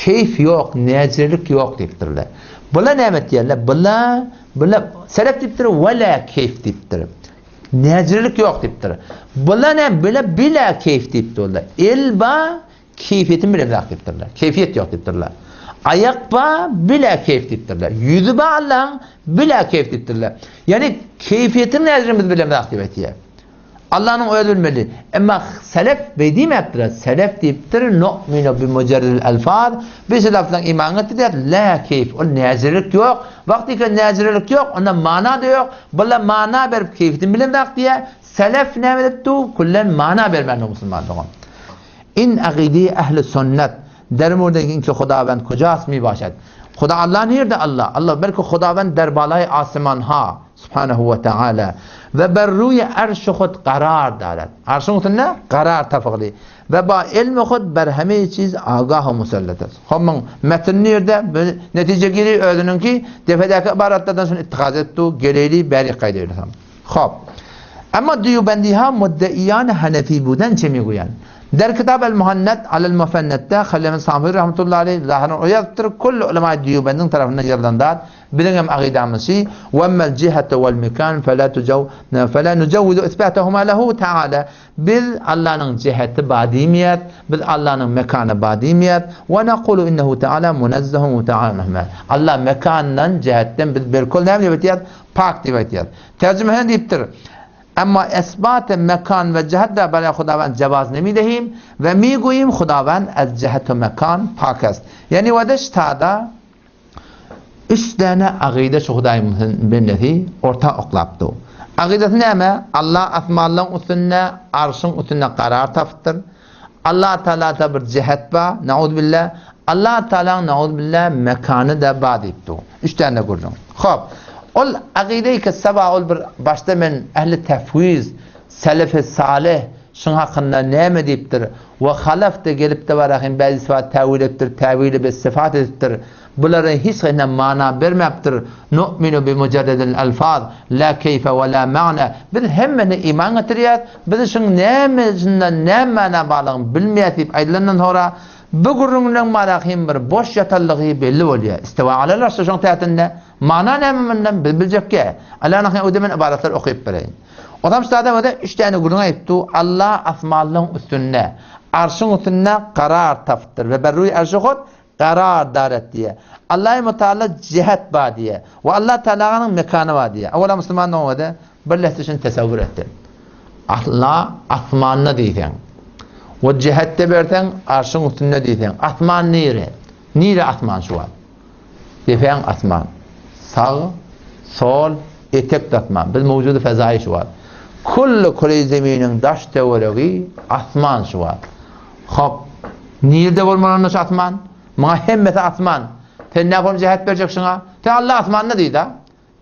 Speaker 2: Keýf ýok, näjirelik ýok diýipdirler. Bula näme diýerler? Bula, bula selef diýipdir, we la keýf diýipdir. Näjirelik ýok diýipdir. Bula näme? Bula bila keýf diýipdirler. El ba Keýfiýetini bilemzok diýipdirler. Keýfiýet ýok diýipdirler. Aýak ba bilä keýf diýipdirler. Ýüzi ba Allahyň bilä keýf diýipdirler. Ýagny keýfiýetini nädire biz bilemzok diýip aýtýar. Allanyň özi bilmeli. Emma selef beý diýmäpdirler. Selef diýipdir, nu'minu bi mujarridil alfaz. Biz şu lafzdan iman getirýäris. La keýf. Ol näjirelik ýok. Wagtyka näjirelik ýok, onda mana-da ýok. Bular mana berip keýfini bilemzok diýýär. Selef näme edipdi? Küllen mana bermändir musulman dogan. In agydy ähli sünnet der murdegin ki Hudawend kujas mi başad. Huda Allah nirde Allah? Allah belki Hudawend der balay asiman ha subhanahu we taala ve ber ruy arş hud karar darat. Arşyň üstünde karar tapygly ve ba ilmi hud ber heme çiz agah we musallat est. Homyň metin nirde? Netije giri özüniňki defedäki ybaratlardan şunu ittihaz etdi, geleli bäri gaýdaýly. Hop. Emma Dýubendiha muddeian Hanefi buden çe migoýan. Der kitab el Muhannet alel Mufennetde Halil Samhyr rahmetullahi aleyh zahyran o ýazypdyr, kulli ulema Dýubendiň tarapyndan ýazylan zat biziň hem akydamyz şi, we emmel jihete wel mekan fela tujaw fela nujawwizu isbatahuma lehu taala. Biz Allanyň jiheti ba diýmeýäs, biz Allanyň mekany ba diýmeýäs, we nakulu innehu taala munezzehun we taala anhuma. Allah mekandan, jihetden biz belkol näme diýip aýtýas? Pak diýip aýtýar. Terjimehane diýipdir, Emma esbat-e mekan we jihet ra baraý Hudawend jawaz nemidehim we migoýim Hudawend ez jihet we mekan pak est. Ýagny wedeş tada üç däne agyda şu Hudaýyň bendesi orta oklapdy. Agydasy näme? Allah asmanlaryň üstünde, arşyň üstünde karar tapypdyr. Allah Taalada bir jihet bar, nauzubilla. Allah Taalanyň nauzubilla mekany-da bar diýipdi. Üç däne gürrüň. Hop. Ol agyda ki saba ol bir başda men ähli tefwiz, selefi salih şuň hakynda näme diýipdir we halaf-da gelip-de barahyn bäzi syfat täwil edipdir, täwili bi syfat edipdir. Bulara hiç hine mana bermäpdir. Nu'minu bi mujarredil alfaz, la keýfe we la ma'na. Biz hemmesine iman getirýäs, biz şuň nämesinden näme mana barlygyny bilmeýäs diýip aýdylandan soňra, bu gürrüňleň marahym bir boş ýatanlygy belli bolýar. Istewa alel arşa şoň täsinde mana näme mundan biz biljekgä. Alana hä öde men ybaratlary okyp bereýin. Ozam ştada öde üç däne gürrüň aýypdy, Allah asmanlaryň üstünde, arşyň üstünde karar tapypdyr we berruý arşy hut Karar daret diýýär. Allahy Mutala jihet bar diýýär. We Allah Taalanyň mekany bar diýýär. Owala musulman doňada bir lehze şuny tesewwür etsin. Allah asmanda diýseň we jihetde berseň arşyň üstünde diýseň asman nire? Nire asman şu wagt? Depäň asman. Sag, sol, etek asman. Biz mowjudy fezaýy şu wagt. Kulli küreý zeminiň daş töweregi asman şu wagt. Hop. Nirde bolmaly onda şu asman? Muňa hemmesi asman. Sen näme bolup jähet berjek şuňa? Sen Allah asmanda diý-da.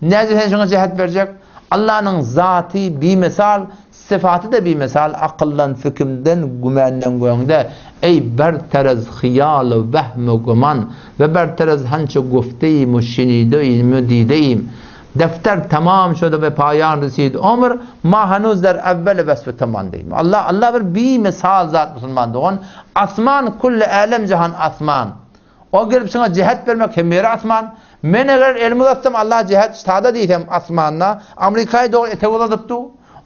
Speaker 2: Nädip sen şuňa jähet berjek? Allanyň zaty bimesal, syfaty-da bimesal, akyldan, fikimden, gümenden göňde. Eý berterez hyýal u wehm u güman we berterez hançe gufteýim u şinideýim u dideýim. Defter tamam şudy we paýan resid omr, ma hanuz der evveli wesfi taman diýdim. Allah Allah bir bimisal zat musulman dogan. Asman kulli älem jahan asman. O gelip şuňa jihet bermek hem ýeri asman. Men eger elimi uzatsam Allah jihet sada diýsem asmanda, Amerikaýy dogry etek uzadypdy,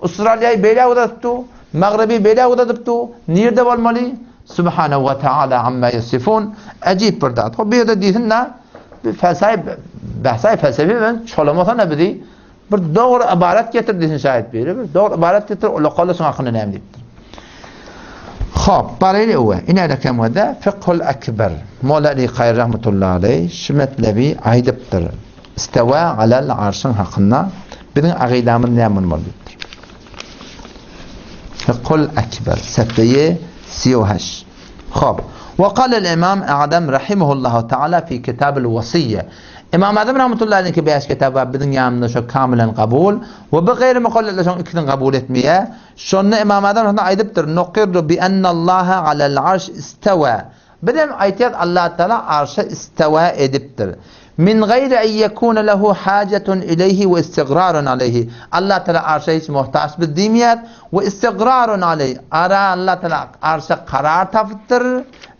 Speaker 2: Australiýaýy beýläk uzadypdy. Magryby beýläk uzadyp dur. Nirde bolmaly? Subhanahu we taala amma ýesifun. Äjip bir zat. Hop bu ýerde diýsin-de, bir felsaý, bähsaý felsefi bilen çolamasana bizi. Bir dogry ybarat getir diýsin şaýat biri. Bir dogry ybarat getir, ol okala şuň hakynda näme diýipdir. Hop, baraýly öwe. Ine kem wada fikhul akbar. Molla Ali Kaýr rahmetullahi aleý şu metlebi aýdypdyr. Istewa alal arşyň hakynda biziň agydamyz näme bolmaly diýipdir. Fikhul akbar, sefeýe 38. Hop. Ve kâlel imam A'zam rahimehullahu teala fi kitabil wasiýe. Imam Azam rahmetullahi aleyhi 5 kitap bar biziň ýanymyzda şo kamilen kabul we bu gaýry mukallidler şoň ikisini kabul etmeýär. Şonda Imam Azam rahmetullahi aýdypdyr, Nukirru bi ennallaha alel arş istewa. Biz hem aýtýas Allah Taala arşa istewa edipdir. Min gaýri en ýekune lehu hajatun ileýhi we istigrarun aleýhi. Allah Taala arşa hiç muhtaç biz diýmeýäs we istigrarun aleýhi. Ara Allah Taala arşa karar tapypdyr.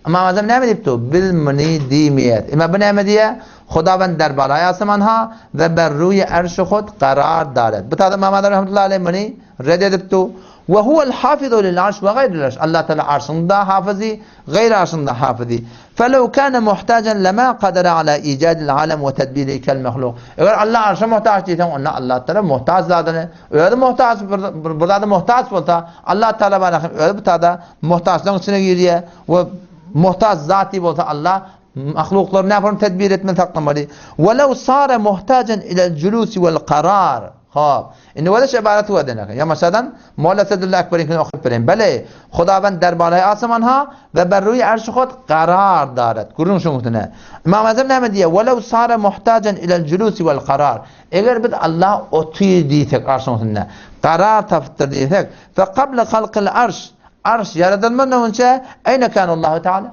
Speaker 2: Ymam Azam näme diýipdir? Biz muny diýmeýäs. Emma bu näme diýýär? Hudawend der balaý asmanha we ber ruýi arşi hud karar daret. Bu taýda Ymam Azam rahmetullahi aleýh muny red edipdir. We huwel hafizu lil arş we gaýril arş. Allah Taala arşyň da hafyzy, gaýry arşyň da hafyzy. Felew kana muhtajan lema kadara ala ijadil alem we tedbirihi kel mahluk. Eger Allah arşa muhtaç diýseň, onda Allah Taala muhtaç zadyny, özi muhtaç bir, bir zada muhtaç bolsa, Allah Taala barahym özi bu tada muhtaçlaryň içine girýär we muhtaç zat bolsa Allah mahluklary näme tedbir etmeli saklamaly. Welew sara muhtajan ilel julusi wel karar. Hop. Indi wada şu ibarat wa denek. Ýamaşadan Molla Sedulla Akberiňkini okyp bereýin. Bele, Hudawend der balaý asamanha we ber ruýy arşy hud karar daret. Gürrüň şuň üstüne. Ymam Azam näme diýýär? Welew sara muhtajan ilel julusi wel karar. Eger biz Allah otyr diýsek arşyň üstünde, karar tapypdyr diýsek, fe kabla halkyl arş, arş ýaradylmadan önçe, eýne kanallahu taala?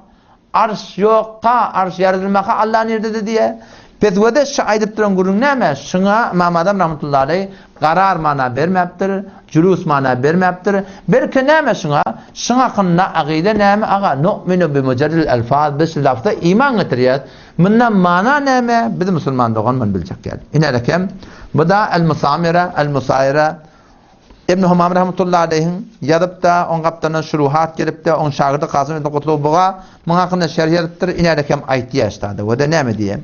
Speaker 2: Arş ýokka, arş ýaradylmaka Allah nirdedi diýýär. Petwede şu aýdyp duran gürrüň näme? Şuňa Ymam Azam rahmetullahi aleý garar mana bermäpdir, julus mana bermäpdir. Belki näme şuňa? Şuň hakynda agyda näme aga? Nu'minu bi mujarridil elfaz biz şu lafza iman getirýäs. Munda mana näme? Biz musulman dogan muny biljek däl. Ine-rekem bu da El-Musamira, El-Musaýra Ibn Humam rahmetullahi aleýhiň ýazypda, oň gapdalyndan şuruhat gelipdi, oň şagirdi Kasym ibn Kutlug Buga muň hakynda şerh ýazypdyr, inälik hem aýtýar ştada. We-de näme diýýär?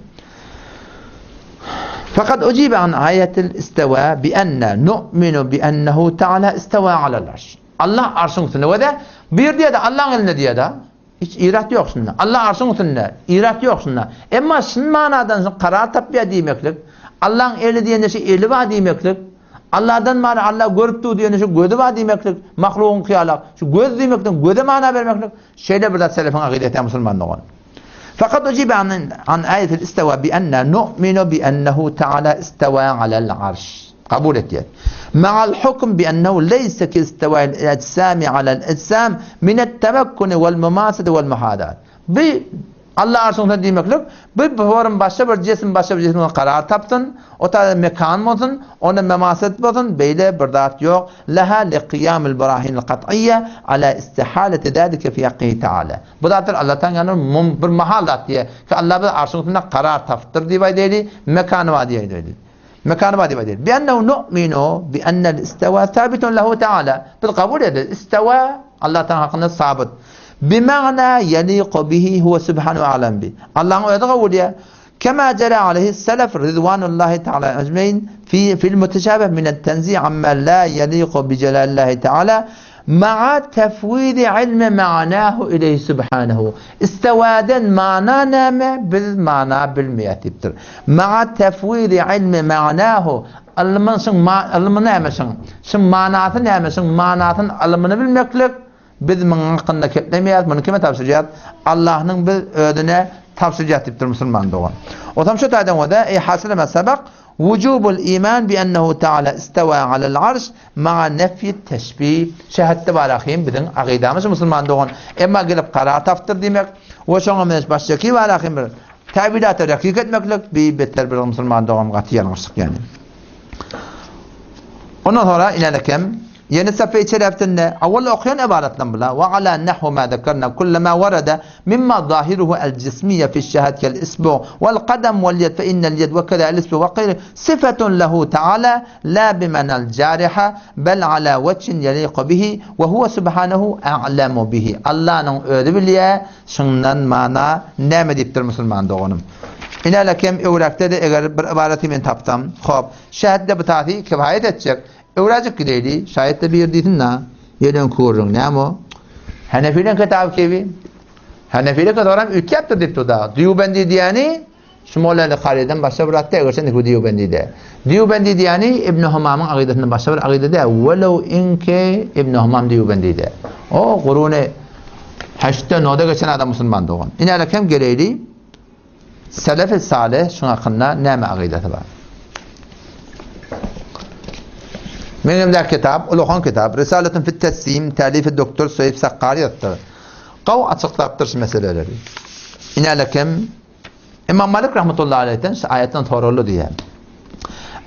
Speaker 2: Fakat ujibe an aýatil istewa bi enne nu'minu bi ennehu ta'ala istewa alal arş. Allah arşyň üstünde we-de bu ýerde diýýär-de Allaň elinde diýýär-de. Hiç irat ýok şunda. Allah arşyň üstünde, irat ýok şunda. Emma şun manadan şun karar tapýar diýmeklik, Allaň eli diýende şu eli bar diýmeklik, Allahdan many Allah görüp dur diýende şu gözi bar diýmeklik, mahlugyň hyýalak, şu göz diýmekden göze mana bermeklik, şeýle bir zat selefiň akydesi musulman dogan. Fakat ujibe an an aýetil istewa bi enne nu'minu bi ennehu ta'ala istewa alel arş. Kabul etýär. Ma'al hukm bi ennehu leýse ki istewa'il ejsami alel ejsam minet temekkuni wel mumasedi wel muhadat. Bu Allah arşyň üstünde diýmeklik, bu form başga bir jisim başga bir jisim karar tapsyn, o taýda mekan bolsun, onda memaset bolsun, beýle bir zat ýok. Leha li qiyamil barahinil kat'iyye ala istihaleti zalike fi hakkihi taala. Bu zatlar Allah taala ýanynda bir mahal zat diýýär. Ki Allah biz arşyň üstünde karar tapypdyr diýip aýdaýly, mekany bar diýip aýdaýly. Mekany bar diýip aýdýar. Bi ennehu nu'minu bi ennel istewa sabitun lehu taala. Biz kabul ederiz. Istewa Allah taala hakynda sabyt. Bi ma'na yaliqu bihi huwa subhanahu a'lam bi. Allah'ın özi kabul edýär. Kema jara aleyhi selef rizwanullahi taala ecmaîn fi fil muteşabih min et-tenzih amma la yaliqu bi celalillahi taala ma'a tefwidi ilmi ma'nahu ileyhi subhanahu. Istewaden mana näme? Biz mana bilmeýäs diýipdir. Ma'a tefwidi ilmi ma'nahu. Ylmyň şyň ylmy näme şyň? Şyň manasy näme? Şyň manasyny ylmyny bilmeklik biz muň hakynda keplemeýäs, muny kime tabşyrýas? Allahnyň biz özüne tabşyrýas diýipdir musulman dogan. Otam şu taýdan bolsa, eý hasyl ma sabak Wujubul iman bi ennehu taala istewa alel arş ma'a nefýit teşbih. Şähetde bar ahim biziň akydamyz musulman dogan. Emma gelip karar tapdyr diýmek we şoňa meňzeş başga ki bar ahim bir täwilata rekik etmeklik bi beter bir musulman dogan gaty ýalňyşlyk ýani. Ondan sonra ilerlekem. Ýene safeýi çerepsinde awal okaýan ybaratdan bula, Wa ala nahwi ma zekerna kullama warada mimma zahiruhu el-jismiyye fiş-şehad kel-isbu wal-kadam wal-ýed fe innel-ýed we keza el-isbu we gaýry syfatun lehu taala la bimanal jariha bel ala wejhin ýeliku bihi we huwe subhanehu a'lemu bihi. Allanyň özi bilýär şundan mana näme diýipdir musulman doganym. Inälekem öwräkde-de eger bir ybaraty men tapsam, hop, şähitde bu tasy kifaýat etjek. Öwräjik gideýli, şaýat-da bir diýsin-dä. Ýene öňki gürrüň, näme o? Henefileň kitaby kibi? Henefile kitaram üýtgäpdir diýipdir-da. Dýubendi diýýäni şu Molla Karydan başga bir zat däl, eger sen bu Dýubendi-de. Dýubendi diýýäni Ibn Humamyň agydasyndan başga bir agyda däl. Welew inki Ibn Humam Dýubendi-de. O guruny heştde noda geçen adam musulman dogan. Ine kem geleýli. Selefi salih şuň hakynda näme agydasy bar? Meň elimdäki kitap, ulakan kitap, Risaletun fit teslim, tälifi doktor Soýip Sakkary ýazypdyr. Gawy açyklapdyr şu meseleleri. Inälekem Imam Malik rahmetullahi aleyhden şu aýatdan soraldy diýýär.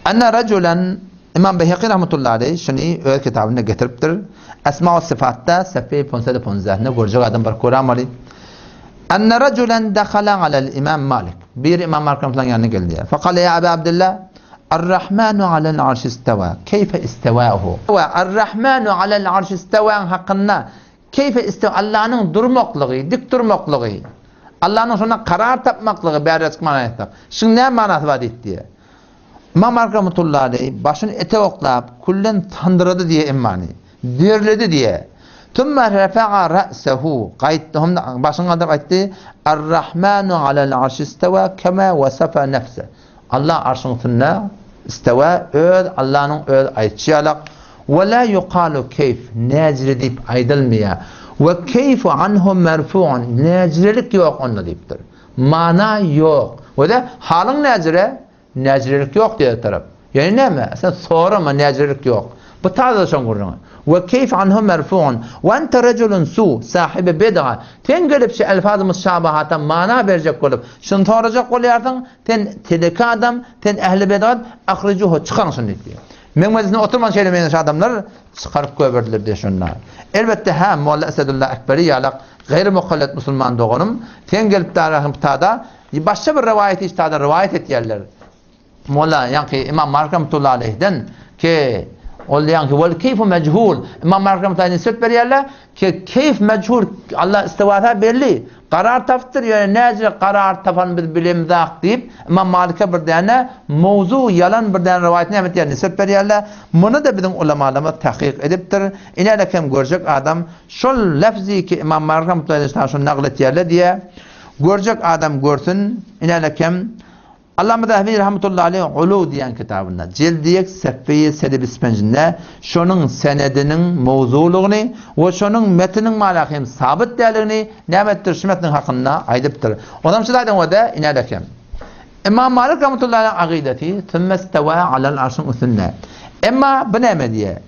Speaker 2: Anna rajulan Imam Beýhaki rahmetullahi aleyh şuny öz kitabynda getiripdir. Esma we Syfatda sefeýi ponsede ponzähinde görjek adam bar göramaly. Anna rajulan dakhala alal Imam Malik. Bir Imam Malik rahmetullahi ýanyna geldi. Fekale ya Aba Abdullah Ar-Rahmanu alal arş istawa. Keyfe istawahu? We Ar-Rahmanu alal arş istawa hakynda Keyfe istawa Allanyň durmaklygy, dik durmaklygy. Allanyň şonda karar tapmaklygy bärde çykman aýtsak. Şuň näme manasy bar diýdi. Ymam Malik rahmetullahi aleýh başyny ete oklap, külden sandyrady diýe emmany. Derledi diýe. Tümme refa'a ra'sehu. Gaýtdy, hem başyny galdyryp aýtdy, Ar-Rahmanu alel arşi istewa kema wasafa nefse. Allah arşyň üstünde istewa öz Allanyň öz aýtşy ýalak. Ve la yuqalu keyf näjire diýip aýdylmaýar. Ve keyfu anhu merfu'un näjirelik ýok onda diýipdir. Mana ýok. Wede halyň näjire? Näjirelik ýok diýer tarap. Ýöne näme? Sen sorama näjirelik ýok. Bu taze şoň gürrüňi. Ve keyf anhu merfu'un ve ente reculun su sahibi bid'a. Sen gelip şu elfaz-ı müşabahata mana berjek bolup, şuny sorajak bolýarsyň, sen teleke adam, sen ehli bid'at, ahrijuhu çykaryň şuny diýip. Meň mejlisinde oturman şeýle meňzeş adamlar çykaryp goýberdiler diýe şunda. Elbetde hä, Molla Esedullah Ekberi ýalak gaýry mukallet musulman doganym, sen gelip darahym tada başga bir rowaýaty içtada rowaýat etýärler. Molla ýaňky Imam Malik rahmetullahi aleyhden ki ol ýaňky wal keyfu mejhul Imam Malik rahmetullahi nisbet berýärler ki keyf mejhul Allah istiwasa belli Karar tapypdyr, ýöne näce karar tapan biz bilemzak diýip, Ymam Malike bir däne mowzu ýalan bir däne rowaýat näme etýär nisbet berýärler. Muny-da biziň ulamalarymyz tahkyk edipdir. Ine-de kem görjek adam şol lefzi ki Ymam Malik rahmetullahi aleyh şony nagyl etýärler diýýär. Görjek adam görsün. Ine-de kem Allama Zähebi rahmetullahi aleyh Uluw diýen kitabynda, jildi ýek sefeýi sedi bispenjinde şonuň senediniň mowzulygyny we şonuň metiniň mala hem sabyt däldigini näme etdir şu metniň hakynda aýdypdyr. Onam şu zadyň özi inäde kem. Imam Malik rahmetullahi aleyh akydasy sümmestewa alal arşyň üstünde. Emma bu näme diýýär?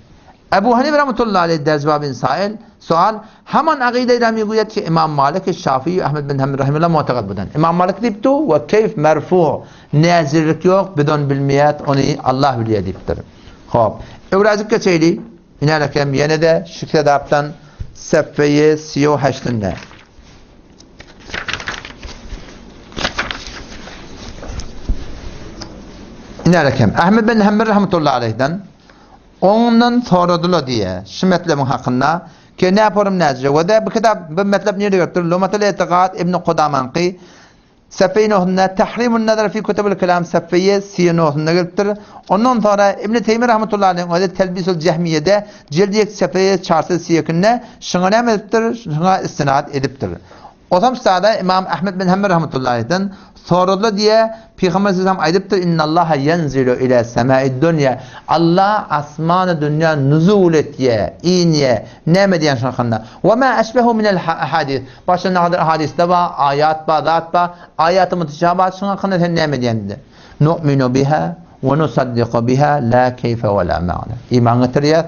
Speaker 2: Ebu Hanife rahmetullahi aleyh der jawabin sail, sual, Haman agyda ila miguyet ki Imam Malik, Şafii, Ahmed bin Hanbel rahimehullah mu'tagad budan. Imam Malik diýipdi, we keyf merfu, näzirlik ýok, biz ony bilmeýäs, ony Allah bilýär diýipdir. Hop. Öwräjik geçeýli. Inälekem ýene-de şu kitapdan sefeýi siýo heştinde. Inälekem Ahmed bin Hanbel rahmetullahi aleyhden Ondan soradylar diýýär, şu metlebiň hakynda, ki näporum näjre, we-de bu kitap, bu metlep nirde gelipdir, Lumatul Itikat Ibn Kudamanyňky, Sefeýi nohunda, Tahrimun Nazar fi Kutubul Kelam Sefeýi si nohunda gelipdir. Ondan sonra Ibn Teými rahmetullahi aleyhiň özi Telbisul Jehmiýede, jildi ýek Sefeýi çarsyz siýekinde şuňa näme edipdir, şuňa istinad edipdir. Osam sada Imam Ahmed bin Hanbel rahmetullahi aleyhden soradylar diýe, Pygamber sallallahu aýdypdyr, Innallaha ýenzilu ila sema'id dunýa. Allah asmany dünýä nuzul etýä, inýä. Näme diýen şoň hakynda? Wa ma eşbehu minel ahadis. Başga nähili hadysda bar, aýat bar, zat bar, aýaty mutüşabat şoň hakynda sen näme diýen diýdi. Nu'minu biha we nusaddiku biha la keýfe we la ma'na. Iman getirýäs.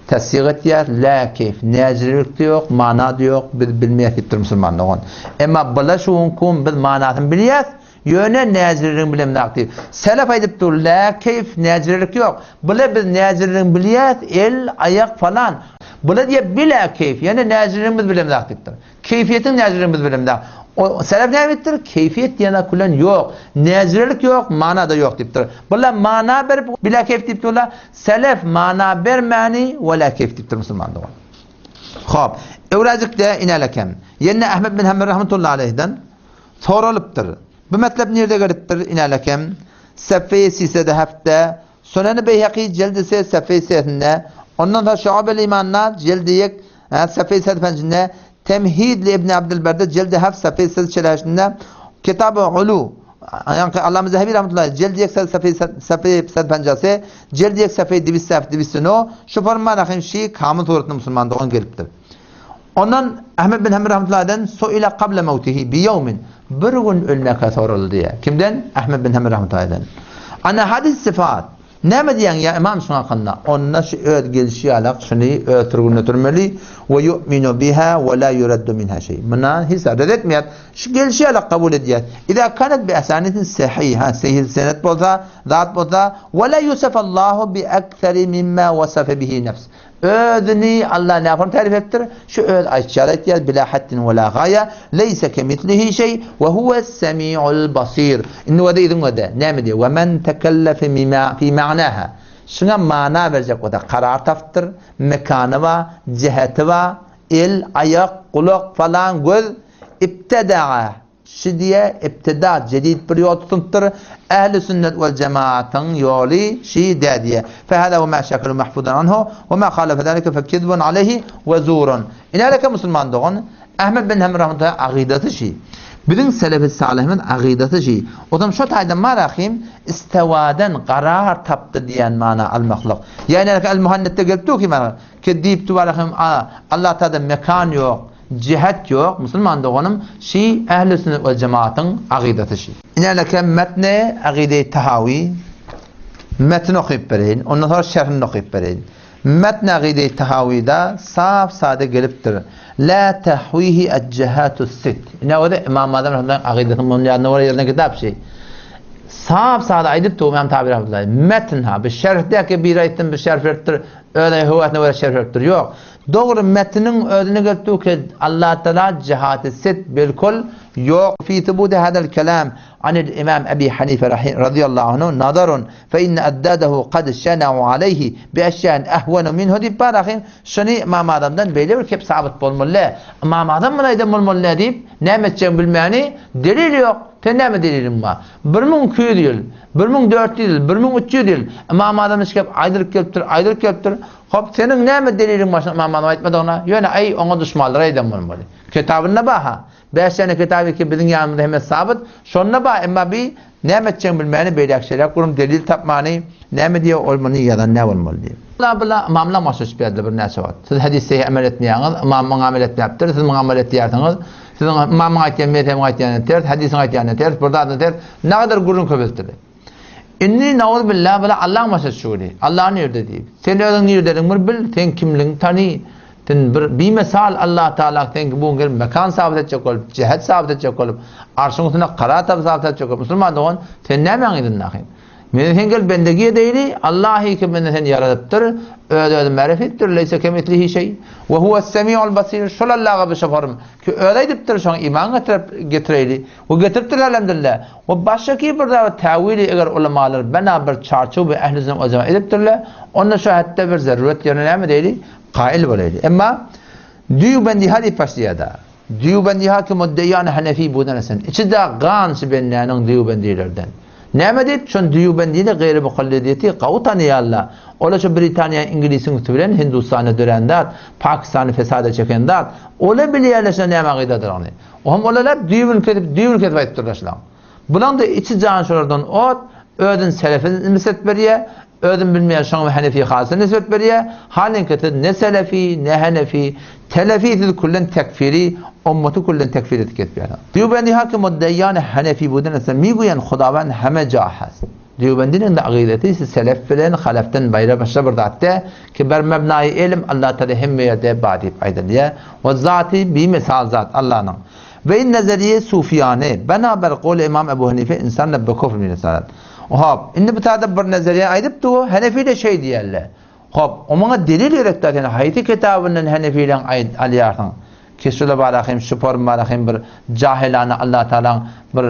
Speaker 2: Tassyk etýär, la keýf, näjirelik-de ýok, mana-da ýok, biz bilmeýäs diýipdir musulman dogan. Emma bula şu günki gün biz manasyny bilýäs, Ýöne näzirligiň bilemzok diýip. Selef aýdyp dur, la keýf, näzirlik ýok. Bula biz näzirligiň bilýäs, el, aýak falan. Bula diýýär bila keýf, ýöne näzirligiň biz bilemzok diýipdir. Keýfiýetiň näzirligini biz bilemzok. O selef näme diýipdir? Keýfiýet diýen zat külen ýok. Näzirlik ýok, mana-da ýok diýipdir. Bula mana berip bila keýf diýip durlar. Selef mana bermäni we la keýf diýipdir musulman dogan. Hop, öwräjikde inälekem. Ýene Ahmet bin Hanbel rahmetullahi aleýhden soralypdyr. Bu metlep nirde gelipdir inälekem? Sefeýi Sisede hepde, Suneni Beýheki jeldi se sefeýi sesinde, ondan soň Şuabel Imanda jeldi ýek sefeýi sedpenjinde, Temhid li Ibni Abdilberde jeldi heft sefeýi sez çeleşinde, Kitaby Ulu Ýaňky Allama Zehebi rahmetullahi jeldi ýek sefeýi sefeýi sedpenjase, jeldi ýek sefeýi diwist heft diwist no, şu forma rahim şi kamyl suratynda musulman dogan gelipdir. Ondan Ahmet bin Hanbel rahmetullahi soile kable mewtihi bi ýewmin bir gün ölmäkä soraldy diýýär. Kimden? Ahmet bin Hanbel rahmetullahi Ana hadis syfat. Näme diýýäň ýa imam şuň hakynda? Onda şu öz gelşi ýalak şuny öz sürgünine sürmeli we ýu'minu biha we la yuraddu minha şeý. Mundan hiç zat red etmeýär. Şu gelşi ýalak kabul edýär. Iza kanat bi asanitin sahiha, sahih senet bolsa, zat bolsa, we la yusafallahu bi akthari mimma wasafa bihi nefs. Özüni Allah nähili tarif etdir? Şu öz aýtjaly aýtýar, bila haddin we la gaýa, leýse kemislihi şeý, we huwes semiul basir. Indi wada iziň wada. Näme diýýär? We men tekellefe mima fi ma'naha. Şuňa mana berjek bolsa karar tapypdyr, mekany bar, jiheti bar, el, aýak, gulak falan, göz, ibtedaa. Şi diýe ibtida jedid bir ýol tutunypdyr. Ähli sünnet wel jemaatyň ýoly şi dä diýe. Fehada we ma şekelu mahfuzan anhu we ma halafe zalike fe kizbun aleyhi we zurun. Inäleke musulman dogan Ahmed bin Hanbel rahmetullahi agydasy şi. Biziň selefi salyhymyz agydasy şi. Ozam şo taýdan marahim istewadan karar tapdy diýen mana almaklyk. Ýa inäleke El Muhannetde gelip dur ki mana ki diýip tubarahim Allah taala mekan ýok. Jihat ýok musulman doganym şi ähli sünnet we jemaatyň agydasy şi. Inäleke metni Agyde-i Tahawi metni okyp bereýin ondan soňra şerhini okyp bereýin. Metni Agyde-i Tahawida sap sada gelipdir. La tahwihi el-jihatus sit. Ine o-da Imam Azam rahmetullahi agydasynyň munuň ýadynda bolar ýazylan kitap şi. Sap sada aýdypdyr Imam Tahawi rahmetullahi. Metn ha bu şerhdäki biri aýtdym bir şerh beripdir özüne höwesine görä şerh beripdir. Ýok. Dogry metiniň özüne gelip dur ki Allatagala jihaty sit bilkul ýok fi subuti hadal kelam anil imam Ebi Hanife razyýallahu anhu nazarun fe inne addadahu kad şenau aleyhi bi eşýain ehwenu minhu diýip bar ahym şuny Ymam Azamdan beýle bir kep sabyt bolmaly däl Ymam Azam muny aýdan bolmaly däl diýip näme etjegini bilmäni delil ýok sen näme deliliň bar 1200 ýyl 1400 ýyl 1300 ýyl Ymam Azam şu kep aýdylyp gelipdir aýdylyp gelipdir Hop, seniň näme deliliň bar şuny Ymam Azam aýtmadygyna? Ýöne, aý, oňa duşmanlar aýdan bolmaly. Kitabynda bar-ha. Bäş däne kitaby ki biziň ýanymyzda hemme sabyt, şonda bar, emma bi näme etjegini bilmäni, beýläk-şeýläk urup delil tapmany, näme diýýär, ol muny ýazan nä bolmaly diýip. Bula-bula ymamlar maşyş berdi birnäçe wagt. Siz hadys seýh amel etmeýäňiz, ymam muňa amel etmäpdir, siz muňa amel etýärsiňiz. Siziň ymamyň aýtýan mezhebiň aýtýany ters, hadysyň aýtýany ters, bir zadyň ters. Nagadar gürrüň köpeltdiler. Indi nauzubilla bula Allaň başa düşügini. Allah nirde diýip. Sen özüň nirdeligiňi bir bil, sen kimligiňi tany. Sen bir bimesal Allah Taala sen bu gün mekan sabyt etjek bolup, jihet sabyt etjek bolup, arşyň üstünde karar tapyp sabyt etjek bolup, musulman dogan, sen nämäň yzyndakyň? Men sen gel bendegi edeýli, Allahy ki bende seni ýaradypdyr, öz-özüni märif etdir, leýse kemislihi şeý. We huwes-semiul basir. Şol Allaha bir şoparym ki özi aýdypdyr, şoňa iman getirip getireýli. We getiripdir elhamdülillah. We başga bir zat täwili eger ulamalar bena bir çarçuw ehli sünnet we jemaat edipdirler, onda şu hetde bir zaruret ýerine näme diýeli? Kail bolaýly. Emma Dýubendiha diýip başlaýar-da. Dýubendiha ki muddeýan hanefi budan esen. Içi-de gan şu bendäniň dýubendilerden. Näme diýip, şon dýubendini gaýry mukallidiýeti gawy tanaýarlar. Olar şu Britaniýa Iňlisiň üsti bilen Hindustanda dörän zat, Pakistany fesada çeken zat. Olar bilýärler şo näme gydadygyny. Ohm olar hep düýbüni kesip, düýbüni kesip aýdyp durlar şulaň. Bulaň-da içi jan şolardan ot, özüni selefe nisbet berýär, özüni bilmeýän şoňa henefi halysa nisbet berýär. Halyňky siz ne selefi, ne henefi, telefi siz küllen tekfiri, ummaty küllen tekfir edip gezýärsiňiz. Dýubendi haky muddeýan henefi buden ise miguýan Hudawend heme ja has. Dýubendiniň de agydasy siz selef bilen halefden baýra başga bir zat dä ki ber mebnaýy elm Allah Taala hemme ýerde ba diýip aýdylýar. We zaty bimesal zat Allanyň. Ve in nazariye sufiyane bena ber kowly Imam Ebu Hanife insan be kufr miresanet. Hop, indi bu taýda bir nazariýe aýdypdy o, Henefi-de şeý diýerler. Hop, o muňa delil gerek däl, sen haýsy kitabyndan Henefileň aýt alýarsyň? Ki şula barahym, şu form barahym bir jahilana Allah Tagalaň bir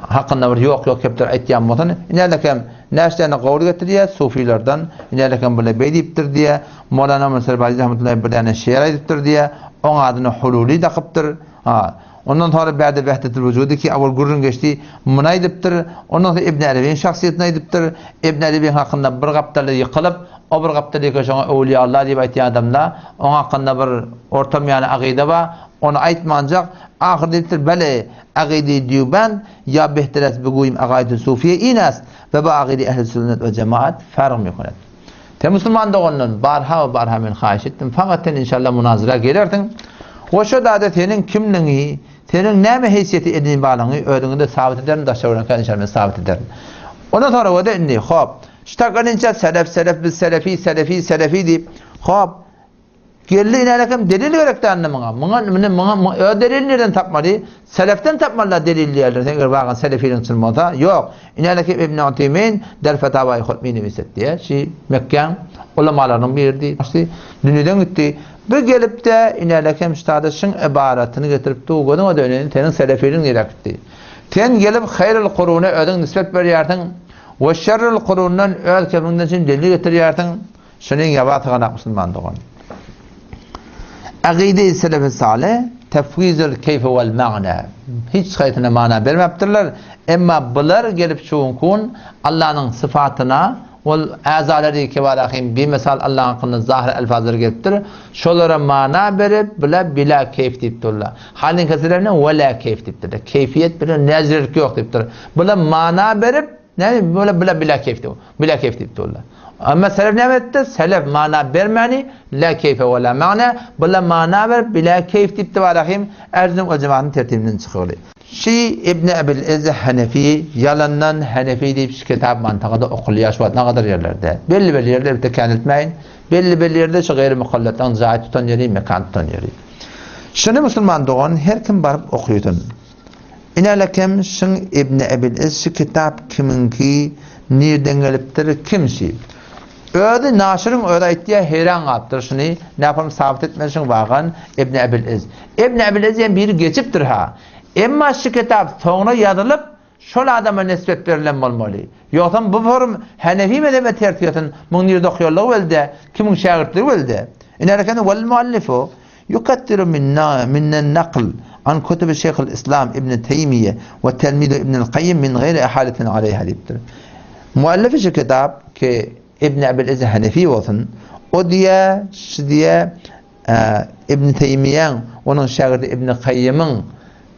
Speaker 2: hakynda bir ýok-ýok gepler aýtýan bolsun. Inälekem näçe däne gowl getirýär sufilerden, inälekem bile beý diýipdir diýýär. Molana Musa Bazi rahmetullahi bir däne şeýer aýdypdyr diýýär. Oň adyny Hululi dakypdyr. Ha, ondan soňra bärde Wehdetul Wujudi ki awal gürrüň geçdi, muny aýdypdyr. Ondan soň Ibn Arabyň şahsyýetini aýdypdyr. Ibn Arabyň hakynda bir gapdaly ýykylyp, o bir gapdaly ýykylyp şoňa öwlüýallah diýip aýtýan adamda, oň hakynda bir ortamýany agyda bar, ony aýtmanjak, ahyr diýipdir, Bele, agydy Dýubend ýa behter est beguýim agaýdy sufiýe in est we ba agydy ehli sünnet we jemaat farg mikunet. Sen musulman dogandan barha we barha men haýyş etdim, fakat sen inşallah munazara gelersiň we şo zada seniň kimligiňi, seniň näme heýsiýeti edinip alyňy özüňe-de sabyt ederin, daşa görenkä inşallah men sabyt ederin. Ondan soňra we-de indi hop, şu takanynça selef, selef, biz selefi, selefi, selefi diýip, hop, Geldi inälekem delil gerek däldi muňa. Muňa muny muňa öz delilini nirden tapmaly? Selefden tapmalylar delil diýerler. Sen eger wagan selefiliň çyn bolsa, ýok. Inälekem Ibn Uteymin der Fetawai Hutmi niwiset diýär. Şi Mekgäň ulamalarynyň biridi. Şi dünýeden gitdi. Bir gelip-de inälekem ştada şiň ybaratyny getirip dur, gözüňe döneýin, seniň selefiliň nirä gitdi? Sen gelip haýrul kuruna özüň nisbet berýärsiň we şerrul kurundan öz kemiňden üçin delil getirýärsiň. Şunuň ýaba syganak musulman dogan. Agyde-i selefi salyh tefwizul keýfi wal magna. Hiç haýsyna mana bermäpdirler. Emma bular gelip şu gün Allanyň syfatyna ol äzalary kebarahim bimesal Allaň hakynda zahyr elfazlar gelipdir. Şolara mana berip bular bila keýf diýip durlar. Halyňkysylarine wala keýf diýipdirler. Keýfiýet bilen näzirlik ýok diýipdir. Bular mana berip Näme böyle bile bile keyf diýip. Bile keyf diýip durlar. Amma selef näme etdi? Selef mana bermäni la keyfe we la mana, bile mana berip bile keyf diýip barahim erzin we cemaatyň tertibinden çykyly. Şi Ibn Ebil Izz Hanefi ýalandan Hanefi diýip şu kitap mantagada okulýar şu wagt nagadar ýerlerde. Belli belli ýerde elbetde kän etmäýin. Belli belli ýerde şu gaýry mukallatlaryň jaý tutan ýeri, mekan tutan ýeri. Şuny musulman dogan her kim baryp okysyn. Inälekem şyň Ibn Ebil Iz şu kitap kimiňki, nirden gelipdir, kim şi? Özi naşyryň özi aýtýar, heýran galypdyr şuny näpam sabyt etmeli şyň wagan Ibn Ebil Iz. Ibn Ebil Iz diýen biri geçipdir ha. Emma şu kitap soňra ýazylyp, şol adama nisbet berlen bolmaly. Ýogsam bu forum Hanefi mezhebe ters gelsin, muň nirde okaýanlygy belli däl, kimiň şägirtligi belli däl. Inälekem wal muallifu Yukattiru minna minnen nakl an kutubi Şeyhül Islam İbn Teýmiye we telmizu İbnül Kayyim min gayri ehaletin aleyha diýipdir. Muallifi şu kitap ki İbn Ebil Izz Hanefi bolsun, o diýe, şu diýe İbn Teýmiýäň, onuň şägirdi İbn Kayyimiň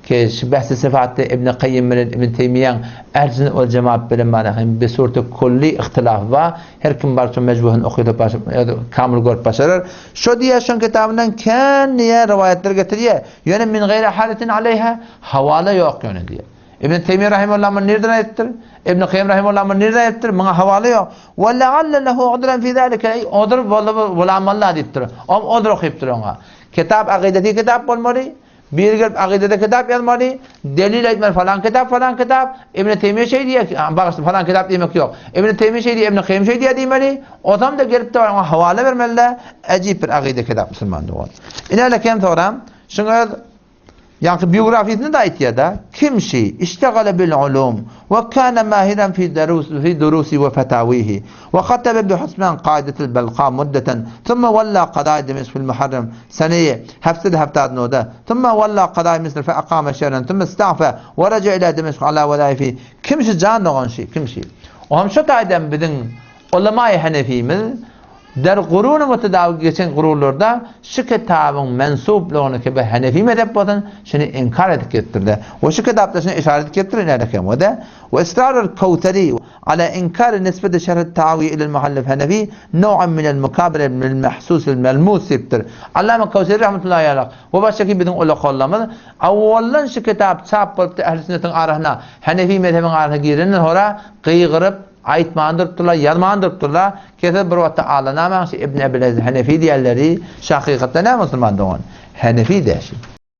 Speaker 2: Ki şu bähsi syfatda Ibn Kaýym bilen Ibn Teýmiýäň Ähli sünnet wal jemaat bilen bar hem bi sureti kulli ihtilafy bar. Her kim baryp şo mejbusyny okydyp başyp kamyl görüp başarar. Şo diýýär şoň kitabyndan kän diýýär rowaýatlar getirýär. Ýöne min gaýri haletin aleýha hawala ýok ýöne diýýär. Ibn Teýmiýe rahimehullah muny nirden aýdypdyr? Ibn Kaýym rahimehullah muny nirden aýdypdyr? Muňa hawala ýok. Wa lealle lehu udran fi zalika udr bolamallah diýipdir. Om udr okypdyr oňa. Kitap akydeti kitap bolmaly. Biri gelip akydada kitap ýazmaly, delil aýtmaly falan kitap, falan kitap, Ibn Teýmiýe şeý diýýär, bagyşla falan kitap diýmek ýok. Ibn Teýmiýe şeý diýýär, Ibn Kaýym şeý diýýär diýmeli. Ozam-da gelip-de oňa hawala bermeli-de, äjip bir akyda kitap musulman dogan. Ine kem soram, şuň öz ýaňky biografiýasyny da aýtýar-da, kim şi, iştegale bil ulum we kana mahiran fi darus fi durusi we fatawihi. We hatebe bi husman kaidetil belka muddeten, thumma walla kadaý Dimeşk fil Muharrem seneyi hefsede heftad nuda, thumma walla kadaý Misr fe akame şehren, thumma ista'fe we reje ila Dimeşk ala welaifi. Kim şi jan dogan şi, kim şi? Oňam şo taýdan biziň ulamaýy henefimiz der guruny mutedawi geçen gururlarda şu kitabyň mensuplygyny ki bir henefi mezhep bolsun, şuny inkar edip gelipdirler. We şu kitapda şuny işaret edip gelipdir ine we de we israrul Kewseri Ala inkari nisbeti şerh tawi ilel muhallif henefi now'an minel mukabere bil mahsusil melmus diýipdir. Allama Kewseri rahmetullahi aleyh we başgaky biziň ulakallarymyz awwaldan şu kitap çap bolupdy ähli sünnetiň arasyna henefi mezhebiň arasyna girenden hora gygyryp aýtman durupdyrlar ýazman durupdyrlar kesel bir wagtda allanamaň şu Ibn Ebil Aziz Henefi diýenleri şu hakykatda näme musulman dogan henefi däşi.